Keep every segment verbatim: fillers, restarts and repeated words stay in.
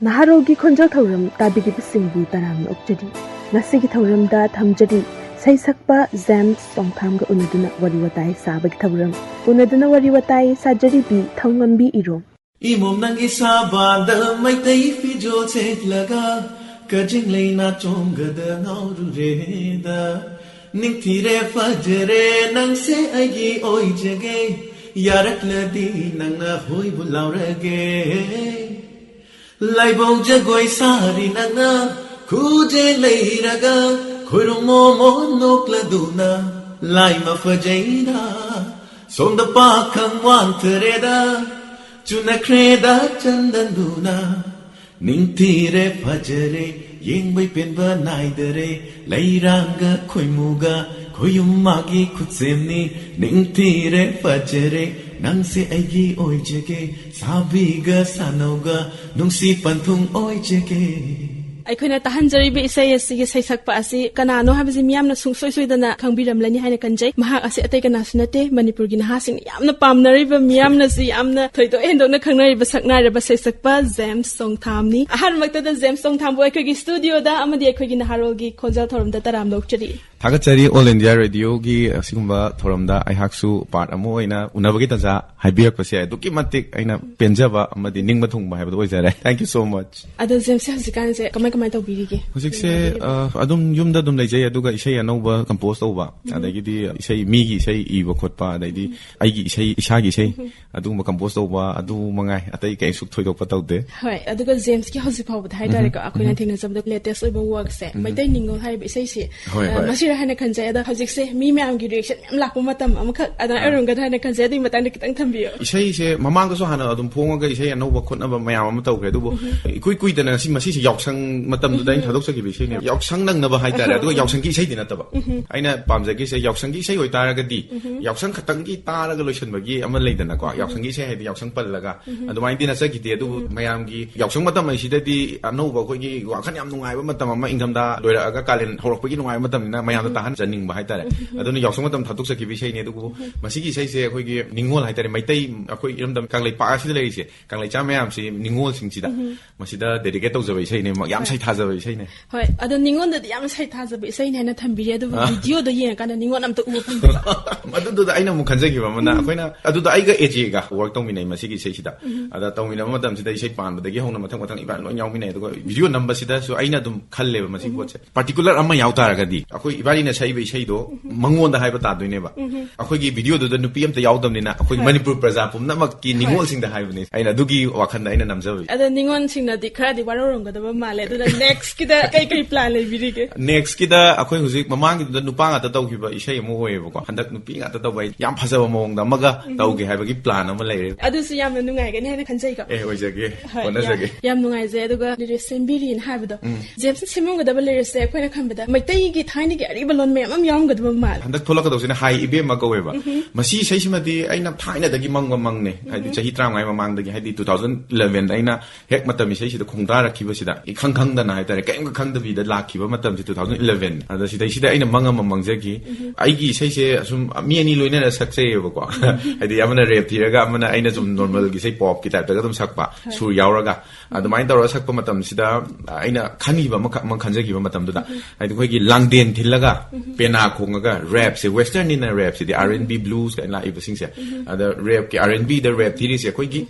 ꯅꯍꯥꯔꯣꯜꯒꯤ ꯈꯣꯟꯖꯦꯜ ꯊꯧꯔꯝ ꯇꯥꯕꯤꯔꯤꯕꯁꯤꯡꯕꯨ ꯇꯔꯥꯝꯅ ꯑꯣꯛꯆꯔꯤ꯫ ꯉꯁꯤꯒꯤ ꯊꯧꯔꯝꯗ ꯊꯝꯖꯔꯤ ꯁꯩꯁꯛꯄ ꯖꯦꯝꯁ ꯆꯣꯡꯊꯥꯝꯒ ꯎꯅꯗꯨꯅ ꯋꯥꯔꯤ ꯋꯥꯇꯥꯏ ꯁꯥꯕꯒꯤ ꯊꯧꯔꯝ꯫ ꯎꯅꯗꯨꯅ ꯋꯥꯔꯤ ꯋꯥꯇꯥꯏ ꯁꯥꯖꯔꯤꯕꯤ ꯊꯧꯉꯝꯕꯤ ꯏꯔꯣꯝ꯫ ꯏꯃꯣꯝ ꯅꯪꯒꯤ ꯁꯥꯕꯥꯟꯗ ꯃꯩꯇꯩ ꯐꯤꯖꯣꯜ ꯁꯦꯠꯂꯒ ꯀꯖꯤꯡ ꯂꯩꯅꯥ ꯆꯣꯡꯒꯗ ꯉꯥꯎꯔꯨꯔꯦꯗ꯫ ꯅꯤꯡꯊꯤꯔꯦ ꯐꯖꯔꯦ ꯅꯪꯁꯦ ꯑꯩꯒꯤ ꯑꯣꯏꯖꯒꯦ꯫ ꯌꯥꯔꯛꯂꯗꯤ ꯅꯪꯅ ꯍꯣꯏꯕꯨ ꯂꯥꯎꯔꯒꯦ꯫ ꯂꯥꯏꯕꯧ ꯖꯒꯣꯏ ꯁꯥꯔꯤ ꯅꯪꯅ ꯈꯨꯖꯦ ꯂꯩꯔꯒ ꯈꯣꯏꯔꯨꯝꯃꯣꯃꯣ ꯅꯣꯛꯂꯗꯨꯅ ꯂꯥꯏ ꯃꯐꯖꯩꯅ ꯁꯣꯝꯗ ꯄꯥꯈꯪ ꯋꯥꯡꯊꯔꯦꯗ ꯆꯨꯅꯈ꯭ꯔꯦꯗ ꯆꯟꯗꯟꯗꯨꯅ ꯅꯤꯡꯊꯤꯔꯦ ꯐꯖꯔꯦ ꯌꯦꯡꯕꯩ ꯄꯦꯟꯕ ꯅꯥꯏꯗꯔꯦ ꯂꯩꯔꯥꯡꯒ ꯈꯣꯏꯃꯨꯒ ꯈꯣꯏꯌꯨꯝ ꯃꯥꯒꯤ ꯈꯨꯠꯁꯦꯝꯅꯤ ꯅꯤꯡꯊꯤꯔꯦ ꯐꯖꯔꯦ ꯅꯪꯁꯦ ꯑꯩꯒꯤ ꯑꯣꯏꯖꯒꯦ ꯁꯥꯕꯤꯒ ꯁꯥꯅꯧꯒ ꯅꯨꯡꯁꯤ ꯄꯟꯊꯨꯡ ꯑꯣꯏꯖꯒꯦ꯫ ꯑꯩꯈꯣꯏꯅ ꯇꯥꯍꯟꯖꯔꯤꯕ ꯏꯁꯩ ꯑꯁꯤꯒꯤ ꯁꯩꯁꯛꯄ ꯑꯁꯤ ꯀꯅꯥꯅꯣ ꯍꯥꯏꯕꯁꯤ ꯃꯤꯌꯥꯝꯅ ꯁꯨꯡꯁꯣꯏ ꯁꯣꯏꯗꯅ ꯈꯪꯕꯤꯔꯝꯂꯅꯤ ꯍꯥꯏꯅ ꯈꯟꯖꯩ꯫ ꯃꯍꯥꯛ ꯑꯁꯤ ꯑꯇꯩ ꯀꯅꯥꯁꯨ ꯅꯠꯇꯦ, ꯃꯅꯤꯄꯨꯔꯒꯤ ꯅꯍꯥꯁꯤꯡꯅ ꯌꯥꯝꯅ ꯄꯥꯝꯅꯔꯤꯕ, ꯃꯤꯌꯥꯝꯅꯁꯨ ꯌꯥꯝꯅ ꯊꯣꯏꯗꯣꯛ ꯍꯦꯟꯗꯣꯛꯅ ꯈꯪꯅꯔꯤꯕ ꯁꯛꯅꯥꯏꯔꯕ ꯁꯩꯁꯛꯄ ꯖꯦꯝꯁ ꯆꯣꯡꯊꯥꯝꯅꯤ꯫ ꯑꯍꯥꯟꯕꯃꯛꯇꯗ ꯖꯦꯝꯁ ꯆꯣꯡꯊꯥꯝꯕꯨ ꯑꯩꯈꯣꯏꯒꯤ ꯁ꯭ꯇꯨꯗꯤꯑꯣꯗ ꯑꯃꯗꯤ ꯑꯩꯈꯣꯏꯒꯤ ꯅꯍꯥꯔꯣꯜꯒꯤ ꯈꯣꯟꯖꯦꯜ ꯊꯧꯔꯝꯗ ꯇꯔꯥꯝꯅ ꯑꯣꯛꯆꯔꯤ꯫ ꯊꯥꯒꯠꯆꯔꯤ꯫ All India Radioꯒꯤ ꯑꯁꯤꯒꯨꯝꯕ ꯊꯧꯔꯝꯗ ꯑꯩꯍꯥꯛꯁꯨ part ꯑꯃ ꯑꯣꯏꯅ ꯎꯅꯕꯒꯤ ꯇꯥꯟꯖꯥ ꯍꯥꯏꯕꯤꯔꯛꯄꯁꯦ ꯑꯗꯨꯛꯀꯤ ꯃꯇꯤꯛ ꯑꯩꯅ ꯄꯦꯟꯖꯕ ꯑꯃꯗꯤ ꯅꯤꯡꯕ ꯊꯨꯡꯕ ꯍꯥꯏꯕꯗꯨ ꯑꯣꯏꯖꯔꯦ꯫ Thank you so much꯫ ꯑꯗꯣ ꯖꯦꯝꯁꯁꯦ ꯍꯧꯖꯤꯛꯀꯥꯟꯁꯦ ꯀꯃꯥꯏ ꯀꯃꯥꯏ ꯇꯧꯕꯤꯔꯤꯒꯦ? ꯍꯧꯖꯤꯛꯁꯦ, ꯑ, ꯑꯗꯨꯝ ꯌꯨꯝꯗ ꯑꯗꯨꯝ ꯂꯩꯖꯩ, ꯑꯗꯨꯒ ꯏꯁꯩ ꯑꯅꯧꯕ compose ꯇꯧꯕ, ꯑꯗꯒꯤꯗꯤ ꯏꯁꯩ, ꯃꯤꯒꯤ ꯏꯁꯩ ꯏꯕ ꯈꯣꯠꯄ, ꯑꯗꯩꯗꯤ ꯑꯩꯒꯤ ꯏꯁꯩ, ꯏꯁꯥꯒꯤ ꯏꯁꯩ ꯑꯗꯨꯒꯨꯝꯕ compose ꯇꯧꯕ, ꯑꯗꯨ ꯃꯉꯥꯏ꯫ ꯑꯇꯩ ꯀꯩꯁꯨ ꯊꯣꯏꯗꯣꯛꯄ ꯇꯧꯗꯦ꯫ ꯍꯣꯏ, ꯑꯗꯨꯒ ꯖꯦꯝꯁꯀꯤ ꯍꯧꯖꯤꯛ ꯐꯥꯎꯕꯗ ꯍꯥꯏꯇꯥꯔꯦꯀꯣ, ꯑꯩꯈꯣꯏꯅ ꯊꯦꯡꯅꯖꯕꯗ latest ꯑꯣꯏꯕ workꯁꯦ, ꯃꯩꯇꯩ ꯅꯤꯉꯣꯜ ꯍꯥꯏꯔꯤꯕ ꯏꯁꯩꯁꯦ, ꯍꯣꯏ, ꯑ, ꯍꯣꯏ꯫ ꯃꯁꯤꯔ ꯍꯥꯏꯅ ꯈꯟꯖꯩ꯫ ꯑꯗꯣ ꯍꯧꯖꯤꯛꯁꯦ ꯃꯤ ꯃꯌꯥꯝꯒꯤ reaction ꯌꯥꯝ ꯂꯥꯛꯄ ꯃꯇꯝ ꯑꯃꯈꯛ ꯑꯗꯨꯃꯥꯏꯅ ꯑꯣꯏꯔꯝꯒꯗ꯭ꯔꯥ ꯍꯥꯏꯅ ꯈꯟꯖꯩ꯫ ꯑꯗꯨꯒꯤ ꯃꯇꯥꯡꯗ ꯈꯤꯇꯪ ꯊꯝꯕꯤꯌꯨ꯫ ꯏꯁꯩꯁꯦ ꯃꯃꯥꯡꯗꯁꯨ ꯍꯥꯟꯅ ꯑꯗꯨꯝ ꯐꯣꯡꯉꯒ ꯏꯁꯩ ꯑꯅꯧꯕ ꯈꯣꯠꯅꯕ ꯃꯌꯥꯝ ꯑꯃ ꯇꯧꯈ꯭ꯔꯦ, ꯑꯗꯨꯕꯨ ꯏꯀꯨꯏ ꯀꯨꯏꯗꯅ ꯉꯁꯤ ꯃꯁꯤꯁꯦ ꯌꯥꯎꯁꯪ ꯃꯇꯝꯗꯨꯗ ꯑꯩꯅ ꯊꯥꯗꯣꯛꯆꯈꯤꯕ ꯏꯁꯩꯅꯦ꯫ ꯌꯥꯎꯁꯪ ꯅꯪꯅꯕ ꯍꯥꯏꯇꯥꯔꯦ꯫ ꯑꯗꯨꯒ ꯌꯥꯎꯁꯪꯒꯤ ꯏꯁꯩꯗꯤ ꯅꯠꯇꯕ꯫ ꯑꯩꯅ ꯄꯥꯝꯖꯈꯤꯁꯦ ꯌꯥꯎꯁꯪꯒꯤ ꯏꯁꯩ ꯑꯣꯏꯇꯥꯔꯒꯗꯤ ꯌꯥꯎꯁꯪ ꯈꯛꯇꯪꯒꯤ ꯇꯥꯔꯒ ꯂꯣꯏꯁꯤꯟꯕꯒꯤ ꯑꯃ ꯂꯩꯗꯅꯀꯣ꯫ ꯌꯥꯎꯁꯪꯒꯤ ꯏꯁꯩ ꯍꯥꯏꯗꯤ ꯌꯥꯎꯁꯪ ꯄꯜꯂꯒ ꯑꯗꯨꯃꯥꯏꯅꯗꯤ ꯅꯠꯆꯈꯤꯗꯦ꯫ ꯑꯗꯨꯕꯨ ꯃꯌꯥꯝꯒꯤ ꯌꯥꯎꯁꯪ ꯃꯇꯝ ꯍꯥꯏꯁꯤꯗꯗꯤ ꯑꯅꯧꯕ ꯑꯩꯈꯣꯏꯒꯤ ꯋꯥꯈꯜ ꯌꯥꯝ ꯅꯨꯡꯉꯥꯏꯕ ꯃꯇꯝ ꯑꯃ, ꯏꯪꯊꯝꯊꯥ ꯂꯣꯏꯔꯛꯑꯒ ꯀꯥꯂꯦꯟ ꯍꯧꯔꯛꯄꯒꯤ ꯅꯨꯡꯉꯥꯏꯕ ꯃꯇꯝꯅꯤꯅ ꯃꯌꯥꯝ ꯍꯥꯟꯅ ꯇꯥꯍꯟꯖꯅꯤꯡꯕ ꯍꯥꯏꯇꯥꯔꯦ꯫ ꯑꯗꯨꯅ ꯌꯥꯎꯁꯪ ꯃꯇꯝ ꯊꯥꯗꯣꯛꯆꯈꯤꯕ ꯏꯁꯩꯅꯦ꯫ ꯑꯗꯨꯕꯨ ꯃꯁꯤꯒꯤ ꯏꯁꯩꯁꯦ ꯑꯩꯈꯣꯏꯒꯤ ꯅꯤꯡꯉꯣꯜ ꯍꯥꯏꯇꯥꯔꯦ, ꯃꯩꯇꯩ, ꯑꯩꯈꯣꯏ ꯏꯔꯝꯗꯝ ꯀꯪꯂꯩꯄꯥꯛ ꯑꯁꯤꯗ ꯂꯩꯔꯤꯁꯦ, ꯀꯪꯂꯩꯆꯥ ꯃꯌꯥꯝꯁꯤ ꯅꯤꯡꯉꯣꯜꯁꯤꯡꯁꯤꯗ ꯃꯁꯤꯗ dedicate ꯇꯧꯖꯕ ꯏꯁꯩꯅꯦ꯫ ꯌꯥꯝ ꯁꯩꯊꯥꯖꯕ ꯏꯁꯩꯅꯦ꯫ ꯍꯣꯏ, ꯑꯗꯣ ꯅꯤꯡꯉꯣꯟꯗꯗꯤ ꯌꯥꯝ ꯁꯩꯊꯥꯖꯕ ꯏꯁꯩꯅꯦ ꯍꯥꯏꯅ ꯊꯝꯕꯤꯔꯦ, ꯑꯗꯨꯕꯨ ꯚꯤꯗꯤꯑꯣꯗꯣ ꯌꯦꯡꯉꯀꯥꯟꯗ ꯅꯤꯡꯉꯣꯟ ꯑꯝꯇ ꯎꯕ ꯐꯪꯗꯕ꯫ ꯑꯗꯨꯗꯨꯗ ꯑꯩꯅ ꯑꯃꯨꯛ ꯈꯟꯖꯈꯤꯕ ꯑꯃꯅ, ꯑꯩꯈꯣꯏꯅ ꯑꯗꯨꯗ ꯑꯩꯒ ꯑꯦꯖꯦꯒ ꯋꯥꯔꯛ ꯇꯧꯃꯤꯟꯅꯩ ꯃꯁꯤꯒꯤ ꯏꯁꯩꯁꯤꯗ꯫ ꯑꯗ ꯇꯧꯃꯤꯟꯅꯕ ꯃꯇꯝꯁꯤꯗ ꯏꯁꯩ ꯄꯥꯟꯕꯗꯒꯤ ꯍꯧꯅ ꯃꯊꯪ ꯃꯊꯪ ꯏꯕꯥꯅꯤ ꯂꯣꯏ ꯌꯥꯎꯃꯤꯟꯅꯩ꯫ ꯑꯗꯨꯒ ꯚꯤꯗꯤꯑꯣ ꯅꯝꯕꯁꯤꯗꯁꯨ ꯑꯩꯅ ꯑꯗꯨꯝ ꯈꯜꯂꯦꯕ ꯃꯁꯤꯒꯤ ꯄꯣꯠꯁꯦ꯫ ꯄꯥꯔꯇꯤꯀꯨꯂꯔ ꯑꯃ ꯌꯥꯎ ꯇꯥꯔꯒꯗꯤ, ꯑꯩꯈꯣꯏ ꯏꯕꯥꯅꯤꯅ ꯁꯛꯏꯕ ꯏꯁꯩꯗꯣ ꯃꯉꯣꯟꯗ ꯍꯥꯏꯕ ꯇꯥꯗꯣꯏꯅꯦꯕ꯫ ꯑꯩꯈꯣꯏꯒꯤ ꯚꯤꯗꯤꯑꯣꯗꯨꯗ ꯅꯨꯄꯤ ꯑꯝꯇ ꯌꯥꯎꯗꯕꯅꯤꯅ, ꯑꯩꯈꯣꯏ ꯃꯅꯤꯄꯨꯔ ꯄ꯭ꯔꯖꯥ ꯄꯨꯝꯅꯃꯛꯀꯤ ꯅꯤꯡꯉꯣꯜꯁꯤꯡꯗ ꯍꯥꯏꯕꯅꯤ꯫ ꯑꯩꯅ ꯑꯗꯨꯒꯤ ꯋꯥꯈꯜꯗ ꯑꯩꯅ ꯅꯝꯖꯕꯅꯤ꯫ ꯑꯗꯣ ꯅꯤꯡꯉꯣꯜꯁꯤꯡꯅꯗꯤ ꯈꯔꯗꯤ ꯋꯥꯔꯧꯔꯝꯒꯗꯕ ꯃꯥꯜꯂꯦ꯫ ꯑꯗꯨꯅ ꯅꯦꯛꯁꯀꯤꯗ ꯀꯩ ꯀꯩ ꯄ꯭ꯂꯥꯟ ꯂꯩꯕꯤꯔꯤꯒꯦ? ꯅꯦꯛꯁꯀꯤꯗ ꯑꯩꯈꯣꯏ ꯍꯧꯖꯤꯛ ꯃꯃꯥꯡꯒꯤꯗꯨꯗ ꯅꯨꯄꯥ ꯉꯥꯛꯇ ꯇꯧꯈꯤꯕ ꯏꯁꯩ ꯑꯃ ꯑꯣꯏꯌꯦꯕꯀꯣ꯫ ꯍꯟꯗꯛ ꯅꯨꯄꯤ ꯉꯥꯛꯇ ꯇꯧꯕ, ꯑꯩ ꯌꯥꯝ ꯐꯖꯕ ꯃꯑꯣꯡꯗ ꯑꯃꯒ ꯇꯧꯒꯦ ꯍꯥꯏꯕꯒꯤ ꯄ꯭ꯂꯥꯟ ꯑꯃ ꯂꯩꯔꯦ꯫ ꯑꯗꯨꯁꯨ ꯌꯥꯝꯅ ꯅꯨꯡꯉꯥꯏꯒꯅꯤ ꯍꯥꯏꯅ ꯈꯟꯖꯩꯀꯣ꯫ ꯑꯦ, ꯑꯣꯏꯖꯒꯦ, ꯍꯣꯏ, ꯍꯣꯠꯅꯖꯒꯦ꯫ ꯌꯥꯝ, ꯌꯥꯝ ꯅꯨꯡꯉꯥꯏꯖꯩ꯫ ꯑꯗꯨꯒ ꯂꯤꯔꯤꯛ ꯁꯦꯝꯕꯤꯔꯤꯅ ꯍꯥꯏꯕꯗꯣ, ꯖꯦꯝꯁꯅ ꯁꯦꯝꯃꯝꯒꯗꯕ ꯂꯤꯔꯤꯛꯁꯦ ꯑꯩꯈꯣꯏꯅ ꯈꯟꯕꯗ ꯃꯩꯇꯩꯒꯤ ꯊꯥꯏꯅꯒꯤ ꯑꯔꯤꯕ ꯂꯣꯟ ꯃꯌꯥꯝ ꯑꯃ ꯌꯥꯎꯔꯝꯒꯗꯕ ꯃꯥꯜꯂꯦ꯫ ꯍꯟꯗꯛ ꯊꯣꯛꯂꯛꯀꯗꯧꯁꯤꯅ ꯍꯥꯏ ꯏꯕꯦꯝꯃ ꯀꯧꯋꯦꯕ꯫ ꯃꯁꯤ ꯏꯁꯩꯁꯤꯃꯗꯤ ꯑꯩꯅ ꯊꯥꯏꯅꯗꯒꯤ ꯃꯪꯕ ꯃꯪꯅꯦ, ꯍꯥꯏꯗꯤ ꯆꯍꯤ ꯇꯔꯥꯃꯉꯥ ꯃꯃꯥꯡꯗꯒꯤ, ꯍꯥꯏꯗꯤ two thousand elevenꯗ ꯑꯩꯅ ꯍꯦꯛ ꯃꯇꯝ ꯏꯁꯩꯁꯤꯗ ꯈꯣꯡꯗꯥꯔꯛꯈꯤꯕꯁꯤꯗ, ꯏꯈꯪ ꯈꯪꯗꯅ ꯍꯥꯏꯇꯥꯔꯦ, ꯀꯔꯤꯝ ꯈꯪꯗꯕꯤꯗ ꯂꯥꯛꯈꯤꯕ ꯃꯇꯝꯁꯤ two thousand eleven꯫ ꯑꯗ ꯁꯤꯗꯩꯁꯤꯗ ꯑꯩꯅ ꯃꯪ ꯑꯃ ꯃꯪꯖꯈꯤ꯫ ꯑꯩꯒꯤ ꯏꯁꯩꯁꯦ ꯑꯁꯨꯝ ꯃꯤ ꯑꯅꯤ ꯂꯣꯏꯅꯅ ꯁꯛꯆꯩꯌꯦꯕꯀꯣ꯫ ꯍꯥꯏꯗꯤ ꯑꯃꯅ ꯔꯦꯞ ꯊꯤꯔꯒ, ꯑꯃꯅ ꯑꯩꯅ ꯁꯨꯝ ꯅꯣꯔꯃꯦꯜꯒꯤ ꯏꯁꯩ ꯄꯣꯞꯀꯤ ꯇꯥꯏꯞꯇꯒ ꯑꯗꯨꯝ ꯁꯛꯄ, ꯁꯨꯔ ꯌꯥꯎꯔꯒ꯫ ꯑꯗꯨꯃꯥꯏꯅ ꯇꯧꯔꯒ ꯁꯛꯄ ꯃꯇꯝꯁꯤꯗ ꯑꯩꯅ ꯈꯟꯈꯤꯕ ꯑꯃꯈꯛ ꯑꯃ ꯈꯟꯖꯈꯤꯕ ꯃꯇꯝꯗꯨꯗ, ꯍꯥꯏꯗꯤ ꯑꯩꯈꯣꯏꯒꯤ ꯂꯥꯡꯗꯦꯟ ꯊꯤꯜꯂꯒ ꯄꯦꯅꯥ ꯈꯣꯡꯉꯒ ꯔꯦꯞꯁꯦ, ꯋꯦꯁꯇꯔꯟꯅꯤꯅ ꯔꯦꯞꯁꯤꯗꯤ, R and B, blues ꯀꯥꯏꯅ ꯂꯥꯛꯏꯕꯁꯤꯡꯁꯦ꯫ ꯑꯗ ꯔꯦꯞꯀꯤ, R and Bꯗ ꯔꯦꯞ ꯊꯤꯔꯤꯁꯦ ꯑꯩꯈꯣꯏꯒꯤ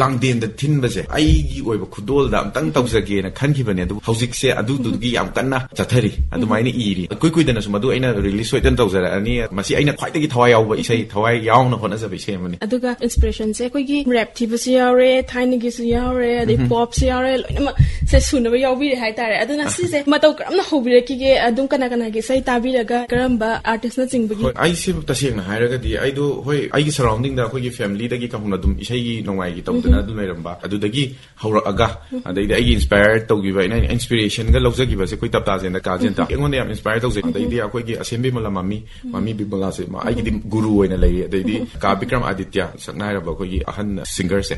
ꯂꯥꯡꯗꯦꯟꯗ ꯊꯤꯟꯕꯁꯦ ꯑꯩꯒꯤ ꯑꯣꯏꯕ ꯈꯨꯗꯣꯜꯗ ꯑꯝꯇꯪ ꯇꯧꯖꯒꯦꯅ ꯈꯟꯈꯤꯕꯅꯦ꯫ ꯑꯗꯨꯕꯨ ꯍꯧꯖꯤꯛꯁꯦ ꯑꯗꯨꯗꯨꯒꯤ ꯌꯥꯝ ꯀꯟꯅ ꯆꯠꯊꯔꯤ꯫ ꯑꯗꯨꯃꯥꯏꯅ ꯏꯔꯤ꯫ ꯏꯀꯨꯏ ꯀꯨꯏꯗꯅꯁꯨ ꯃꯗꯨ ꯑꯩꯅ ꯔꯤꯂꯤꯁ ꯁꯣꯏꯗꯅ ꯇꯧꯖꯔꯛꯑꯅꯤ꯫ ꯃꯁꯤ ꯑꯩꯅ ꯈ꯭ꯋꯥꯏꯗꯒꯤ ꯊꯋꯥꯏ ꯌꯥꯎꯕ ꯏꯁꯩ, ꯊꯋꯥꯏ ꯌꯥꯎꯅ ꯍꯣꯠꯅꯖꯕ ꯏꯁꯩ ꯑꯃꯅꯤ꯫ ꯑꯗꯨꯒ ꯏꯟꯁꯄꯤꯔꯦꯁꯟꯁꯦ ꯑꯩꯈꯣꯏꯒꯤ ꯔꯦꯞ ꯊꯤꯕꯁꯨ ꯌꯥꯎꯔꯦ, ꯊꯥꯏꯅꯒꯤꯁꯨ ꯌꯥꯎꯔꯦ, ꯑꯗꯩ ꯄꯣꯞꯁꯨ ꯌꯥꯎꯔꯦ, ꯂꯣꯏꯅꯃꯛ ꯁꯦ ꯁꯨꯅꯕ ꯌꯥꯎꯕꯤꯔꯦ ꯍꯥꯏꯇꯥꯔꯦ꯫ ꯑꯗꯨꯅ ꯁꯤꯁꯦ ꯃꯇꯧ ꯀꯔꯝꯅ ꯍꯧꯕꯤꯔꯛꯈꯤꯒꯦ? ꯑꯗꯨꯝ ꯀꯅꯥ ꯀꯅꯥꯒꯤ ꯏꯁꯩ ꯇꯥꯕꯤꯔꯒ, ꯀꯔꯝꯕ ꯑꯥꯔꯇꯤꯁꯅ ꯆꯤꯡꯕꯒꯤ? ꯍꯣꯏ, ꯑꯩꯁꯦ ꯇꯁꯦꯡꯅ ꯍꯥꯏꯔꯒꯗꯤ ꯑꯩꯗꯣ, ꯍꯣꯏ, ꯑꯩꯒꯤ ꯁꯔꯥꯎꯟꯗꯤꯡꯗ ꯑꯩꯈꯣꯏꯒꯤ ꯐꯦꯃꯤꯂꯤꯗꯒꯤ ꯀꯧꯅ ꯑꯗꯨꯝ ꯏꯁꯩꯒꯤ ꯅꯣꯡꯃꯥꯏꯒꯤ ꯇꯧꯗꯅ ꯑꯗꯨꯝ ꯂꯩꯔꯝꯕ꯫ ꯑꯗꯨꯗꯒꯤ ꯍꯧꯔꯛꯑꯒ, ꯑꯗꯩꯗꯤ ꯑꯩꯒꯤ inspire ꯇꯧꯈꯤꯕ, ꯑꯩꯅ inspiration ꯒ ꯂꯧꯖꯈꯤꯕꯁꯦ ꯑꯩꯈꯣꯏ ꯇꯞꯇꯥ ꯖꯦꯟꯗ, ꯀꯥ ꯖꯦꯟꯇ ꯑꯩꯉꯣꯟꯗ ꯌꯥꯝ inspire ꯇꯧꯖꯩ꯫ ꯑꯗꯩꯗꯤ ꯑꯩꯈꯣꯏꯒꯤ ꯑꯁꯦꯝꯕꯤ ꯃꯂꯝ ꯃꯃꯤ, ꯃꯃꯤ ꯕꯤꯃꯂꯥꯁꯦ ꯃꯥ ꯑꯩꯒꯤꯗꯤ ꯒꯨꯔꯨ ꯑꯣꯏꯅ ꯂꯩꯔꯤ꯫ ꯑꯗꯩꯗꯤ ꯀꯥ ꯕꯤꯀ꯭ꯔꯝ ꯑꯥꯗꯤꯇ꯭ꯌ, ꯁꯛꯅꯥꯏꯔꯕ ꯑꯩꯈꯣꯏꯒꯤ ꯑꯍꯟ singer ꯁꯦ,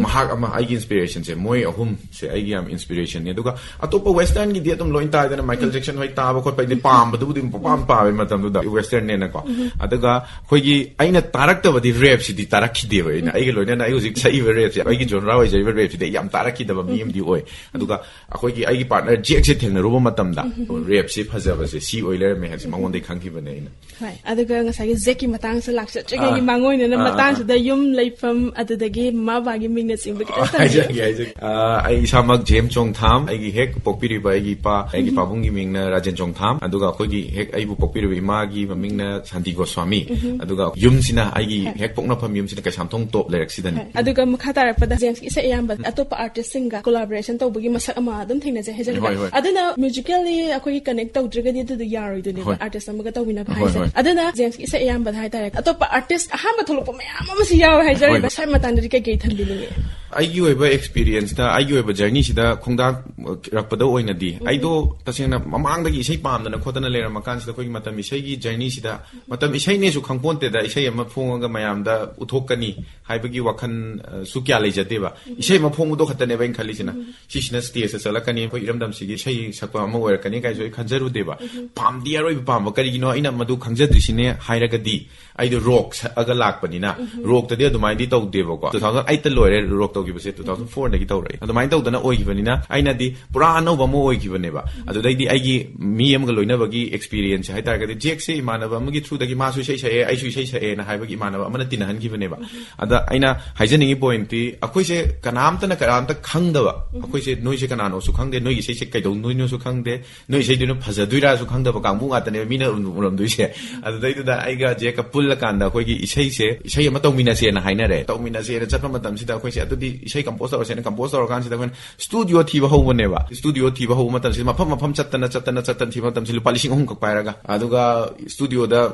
ꯃꯍꯥꯛ ꯑꯃ ꯑꯩꯒꯤ inspiration ꯁꯦ꯫ ꯃꯣꯏ ꯑꯍꯨꯝꯁꯦ ꯑꯩꯒꯤ ꯌꯥꯝ inspiration ꯅꯤ꯫ ꯑꯗꯨꯒ ꯑꯇꯣꯞꯄ western ꯒꯤꯗꯤ ꯑꯗꯨꯝ ꯂꯣꯏ ꯇꯥꯏꯗꯅ, ꯃꯥꯏꯀꯦꯜ ꯖꯦꯛꯁꯟ ꯍꯣꯏ ꯇꯥꯕ ꯈꯣꯠꯄ ꯑꯩꯗꯤ ꯄꯥꯝꯕꯗꯨꯕꯨꯗꯤ ꯄꯥꯝ ꯄꯥꯝꯃꯦ ꯃꯇꯝꯗꯨꯗ, western ꯅꯦꯅꯀꯣ꯫ ꯑꯗꯨꯒ ꯑꯩꯈꯣꯏꯒꯤ ꯑꯩꯅ ꯇꯥꯔꯛꯇꯕꯗꯤ rap ꯁꯤꯗꯤ ꯇꯥꯔꯛꯈꯤꯗꯦꯕ꯫ ꯑꯩꯅ, ꯑꯩꯒ ꯂꯣꯏꯅꯅ ꯑꯩ ꯍꯧꯖꯤꯛ ꯁꯛꯏꯕ rap ꯁꯦ, ꯑꯩꯒꯤ genre ꯑꯣꯏꯖꯔꯤꯕ rap ꯁꯤꯗꯤ ꯑꯩ ꯌꯥꯝ ꯇꯥꯔꯛꯈꯤꯗꯕ ꯃꯤ ꯑꯃꯗꯤ ꯑꯣꯏ꯫ ꯑꯗꯨꯒ ꯑꯩꯈꯣꯏꯒꯤ ꯑꯩꯒꯤ partner ꯖꯦꯛꯁꯦ ꯊꯦꯡꯅꯔꯨꯕ ꯃꯇꯝꯗ, rap ꯁꯤ ꯐꯖꯕꯁꯦ ꯁꯤ ꯑꯣꯏ ꯂꯩꯔꯝꯃꯦ ꯍꯥꯏꯕꯁꯦ ꯃꯉꯣꯟꯗꯒꯤ ꯈꯪꯈꯤꯕꯅꯦ ꯑꯩꯅ꯫ ꯍꯣꯏ, ꯑꯗꯨꯒ ꯉꯁꯥꯏꯒꯤ ꯖꯦꯛꯀꯤ ꯃꯇꯥꯡꯁꯦ ꯂꯥꯛꯆꯠꯆꯒꯦ, ꯑꯥ, ꯃꯉꯣꯏꯅꯅ ꯑꯥ, ꯃꯇꯥꯡꯁꯤꯗ ꯌꯨꯝ, ꯂꯩꯐꯝ, ꯑꯗꯨꯗꯒꯤ ꯃꯃꯥ ꯕꯕꯥꯒꯤ ꯃꯤꯡꯅꯆꯤꯡꯕ ꯈꯤꯇꯪ ꯇꯝꯕꯤꯌꯨ꯫ ꯍꯥꯏꯖꯒꯦ, ꯍꯥꯏꯖꯒꯦ꯫ ꯑꯥ, ꯑꯩ ꯏꯁꯥꯃꯛ ꯖꯦꯝꯁ ꯆꯣꯡꯊꯥꯝ, ꯑꯩꯒꯤ ꯍꯦꯛ ꯄꯣꯛꯄꯤꯔꯤꯕ ꯑꯩꯒꯤ ꯏꯄꯥ, ꯑꯩꯒꯤ ꯄꯥꯕꯨꯡꯒꯤ ꯃꯤꯡꯅ ꯔꯥꯖꯦꯟ ꯆꯣꯡꯊꯥꯝ, ꯑꯗꯨꯒ ꯑꯩꯈꯣꯏꯒꯤ ꯍꯦꯛ ꯑꯩꯕꯨ ꯄꯣꯛꯄꯤꯔꯤꯕ ꯏꯃꯥꯒꯤ ꯃꯃꯤꯡꯅ ꯁꯥꯟꯇꯤ ꯒꯣꯁ꯭ꯋꯥꯃꯤ, ꯑꯗꯨꯒ ꯌꯨꯝꯁꯤꯅ, ꯑꯩꯒꯤ ꯍꯣꯏ, ꯍꯦꯛ ꯄꯣꯛꯅꯐꯝ ꯌꯨꯝꯁꯤꯅ ꯀꯩꯁꯥꯝꯊꯣꯡ ꯇꯣꯞ ꯂꯩꯔꯛꯁꯤꯗꯅꯤ꯫ ꯍꯣꯏ, ꯑꯗꯨꯒ ꯃꯈꯥ ꯇꯥꯔꯛꯄꯗ ꯖꯦꯝꯁꯀꯤ ꯏꯁꯩ ꯑꯌꯥꯝꯕ ꯑꯇꯣꯞꯄ artist ꯁꯤꯡꯒ collaboration ꯇꯧꯕꯒꯤ ꯃꯁꯛ ꯑꯃ ꯑꯗꯨꯝ ꯊꯦꯡꯅꯖꯩ ꯍꯥꯏꯖꯔꯤꯕ꯫ ꯍꯣꯏ, ꯍꯣꯏ꯫ ꯑꯗꯨꯅ musically ꯑꯩꯈꯣꯏꯒꯤ connect ꯇꯧꯗ꯭ꯔꯒꯗꯤ ꯑꯗꯨꯗꯣ ꯌꯥꯔꯣꯏꯗꯣꯏꯅꯦꯕ, ꯍꯣꯏ, artist ꯑꯃꯒ ꯇꯧꯃꯤꯟꯅꯕ ꯍꯣꯏ, ꯍꯥꯏꯁꯦ꯫ ꯍꯣꯏ꯫ ꯑꯗꯨꯅ ꯖꯦꯝꯁꯀꯤ ꯏꯁꯩ ꯑꯌꯥꯝꯕꯗ ꯍꯥꯏꯇꯥꯔꯦ, ꯑꯇꯣꯞꯄ artist ꯑꯍꯥꯟꯕ ꯊꯣꯛꯂꯛꯄ ꯃꯌꯥꯝ ꯑꯃꯁꯨ ꯌꯥꯎꯋꯦ ꯍꯥꯏꯖꯔꯤꯕ꯫ ꯍꯣꯏ, ꯍꯣꯏ꯫ ꯁ꯭ꯋꯥꯏ ꯃꯇꯥꯡꯗꯗꯤ ꯀꯩꯀꯩ ꯊꯝꯕꯤꯅꯤꯡꯉꯤ? ꯑꯩꯒꯤ ꯑꯣꯏꯕ experience ꯇ, ꯑꯩꯒꯤ ꯑꯣꯏꯕ journey ꯁꯤꯗ ꯈꯣꯡꯗꯥꯔꯛꯄꯗ ꯑꯣꯏꯅꯗꯤ, ꯑꯩꯗꯣ ꯇꯁꯦꯡꯅ ꯃꯃꯥꯡꯗꯒꯤ ꯏꯁꯩ ꯄꯥꯝꯗꯅ ꯈꯣꯠꯇꯅ ꯂꯩꯔꯝꯃ ꯀꯥꯟꯁꯤꯗ, ꯑꯩꯈꯣꯏꯒꯤ ꯃꯇꯝ ꯏꯁꯩꯒꯤ journey ꯁꯤꯗ, ꯃꯇꯝ ꯏꯁꯩꯅꯦꯁꯨ ꯈꯪꯄꯣꯟꯇꯦꯗ, ꯏꯁꯩ ꯑꯃ ꯐꯣꯡꯉꯒ ꯃꯌꯥꯝꯗ ꯎꯠꯊꯣꯛꯀꯅꯤ ꯍꯥꯏꯕꯒꯤ ꯋꯥꯈꯜ, ꯑ, ꯁꯨ ꯀꯌꯥ ꯂꯩꯖꯗꯦꯕ꯫ ꯏꯁꯩ ꯑꯃ ꯐꯣꯡꯕꯗꯣ ꯈꯛꯇꯅꯦꯕ ꯑꯩꯅ ꯈꯜꯂꯤꯁꯤꯅ꯫ ꯁꯤꯁꯤꯅ stage ꯇ ꯆꯠꯂꯛꯀꯅꯤ, ꯑꯩꯈꯣꯏ ꯏꯔꯝꯗꯝꯁꯤꯒꯤ ꯏꯁꯩ ꯁꯛꯄ ꯑꯃ ꯑꯣꯏꯔꯛꯀꯅꯤ ꯀꯥꯏꯁꯨ ꯑꯩ ꯈꯟꯖꯔꯨꯗꯦꯕ꯫ ꯄꯥꯝꯗꯤ ꯑꯔꯣꯏꯕ ꯄꯥꯝꯕ꯫ ꯀꯔꯤꯒꯤꯅꯣ ꯑꯩꯅ ꯃꯗꯨ ꯈꯪꯖꯗ꯭ꯔꯤꯁꯤꯅꯦ ꯍꯥꯏꯔꯒꯗꯤ, ꯑꯩꯗꯣ rock ꯁꯛꯑꯒ ꯂꯥꯛꯄꯅꯤꯅ, rock ꯇꯗꯤ ꯑꯗꯨꯃꯥꯏꯅꯗꯤ ꯇꯧꯗꯦꯕꯀꯣ꯫ Two thousand eight ꯇ ꯂꯣꯏꯔꯦ rock ꯇꯧꯈꯤꯕꯁꯦ, two thousand four ꯗꯒꯤ ꯇꯧꯔꯛꯑꯦ꯫ ꯑꯗꯨꯃꯥꯏꯅ ꯇꯧꯗꯅ ꯑꯣꯏꯈꯤꯕꯅꯤꯅ, ꯑꯩꯅꯗꯤ ꯄꯨꯔꯥ ꯑꯅꯧꯕ ꯑꯃ ꯑꯣꯏꯈꯤꯕꯅꯦꯕ꯫ ꯑꯗꯨꯗꯩꯗꯤ ꯑꯩꯒꯤ ꯃꯤ ꯑꯃꯒ ꯂꯣꯏꯅꯕꯒꯤ experience ꯍꯥꯏꯇꯥꯔꯒꯗꯤ, ꯖꯦꯛꯁꯦ ꯏꯃꯥꯟꯅꯕ ꯑꯃꯒꯤ through ꯗꯒꯤ ꯃꯥꯁꯨ ꯏꯁꯩ ꯁꯛꯑꯦ, ꯑꯩꯁꯨ ꯏꯁꯩ ꯁꯛꯑꯦꯅ ꯍꯥꯏꯕꯒꯤ ꯏꯃꯥꯟꯅꯕ ꯑꯃꯅ ꯇꯤꯟꯅꯍꯟꯈꯤꯕꯅꯦꯕ꯫ ꯑꯗ ꯑꯩꯅ ꯍꯥꯏꯖꯅꯤꯡꯉꯤ point ꯇꯤ, ꯑꯩꯈꯣꯏꯁꯦ ꯀꯅꯥꯝꯇꯅ ꯀꯅꯥꯝꯇ ꯈꯪꯗꯕ, ꯑꯩꯈꯣꯏꯁꯦ ꯅꯣꯏꯁꯦ ꯀꯅꯥꯅꯣꯁꯨ ꯈꯪꯗꯦ, ꯅꯣꯏꯒꯤ ꯏꯁꯩꯁꯦ ꯀꯩꯗꯧꯗꯣꯏꯅꯣꯁꯨ ꯈꯪꯗꯦ, ꯅꯣꯏ ꯏꯁꯩꯗꯨꯅ ꯐꯖꯗꯣꯏꯔꯥꯁꯨ ꯈꯪꯗꯕ ꯀꯥꯡꯕꯨ ꯉꯥꯛꯇꯅꯦꯕ ꯃꯤꯅ ꯎꯔꯝ-, ꯎꯔꯝꯗꯣꯏꯁꯦ꯫ ꯑꯗꯨꯗꯩꯗꯨꯗ ꯑꯩꯒ ꯖꯦꯛꯀ ꯄꯨꯜꯂꯀꯥꯟꯗ ꯑꯩꯈꯣꯏꯒꯤ ꯏꯁꯩꯁꯦ, ꯏꯁꯩ ꯑꯃ ꯇꯧꯃꯤꯟꯅꯁꯦꯅ ꯍꯥꯏꯅꯔꯦ꯫ ꯇꯧꯃꯤꯟꯅꯁꯦꯅ ꯆꯠꯄ ꯃꯇꯝꯁꯤꯗ ꯑꯩꯈꯣꯏꯁꯦ ꯑꯗꯨꯗꯤ ꯏꯁꯩ ꯀꯝꯄꯣꯖ ꯇꯧꯔꯁꯦꯅ ꯀꯝꯄꯣꯖ ꯇꯧꯔꯀꯥꯟꯁꯤꯗ ꯑꯩꯈꯣꯏꯅ ꯁ꯭ꯇꯨꯗꯤꯑꯣ ꯊꯤꯕ ꯍꯧꯕꯅꯦꯕ꯫ ꯁ꯭ꯇꯨꯗꯤꯑꯣ ꯊꯤꯕ ꯍꯧꯕ ꯃꯇꯝꯁꯤꯗ ꯃꯐꯝ ꯃꯐꯝ ꯆꯠꯇꯅ ꯆꯠꯇꯅ ꯆꯠꯇꯅ ꯊꯤꯕ ꯃꯇꯝꯁꯤ ꯂꯨꯄꯥ ꯂꯤꯁꯤꯡ ꯑꯍꯨꯝ ꯈꯛ ꯄꯥꯏꯔꯒ, ꯑꯗꯨꯒ ꯁ꯭ꯇꯨꯗꯤꯑꯣꯗ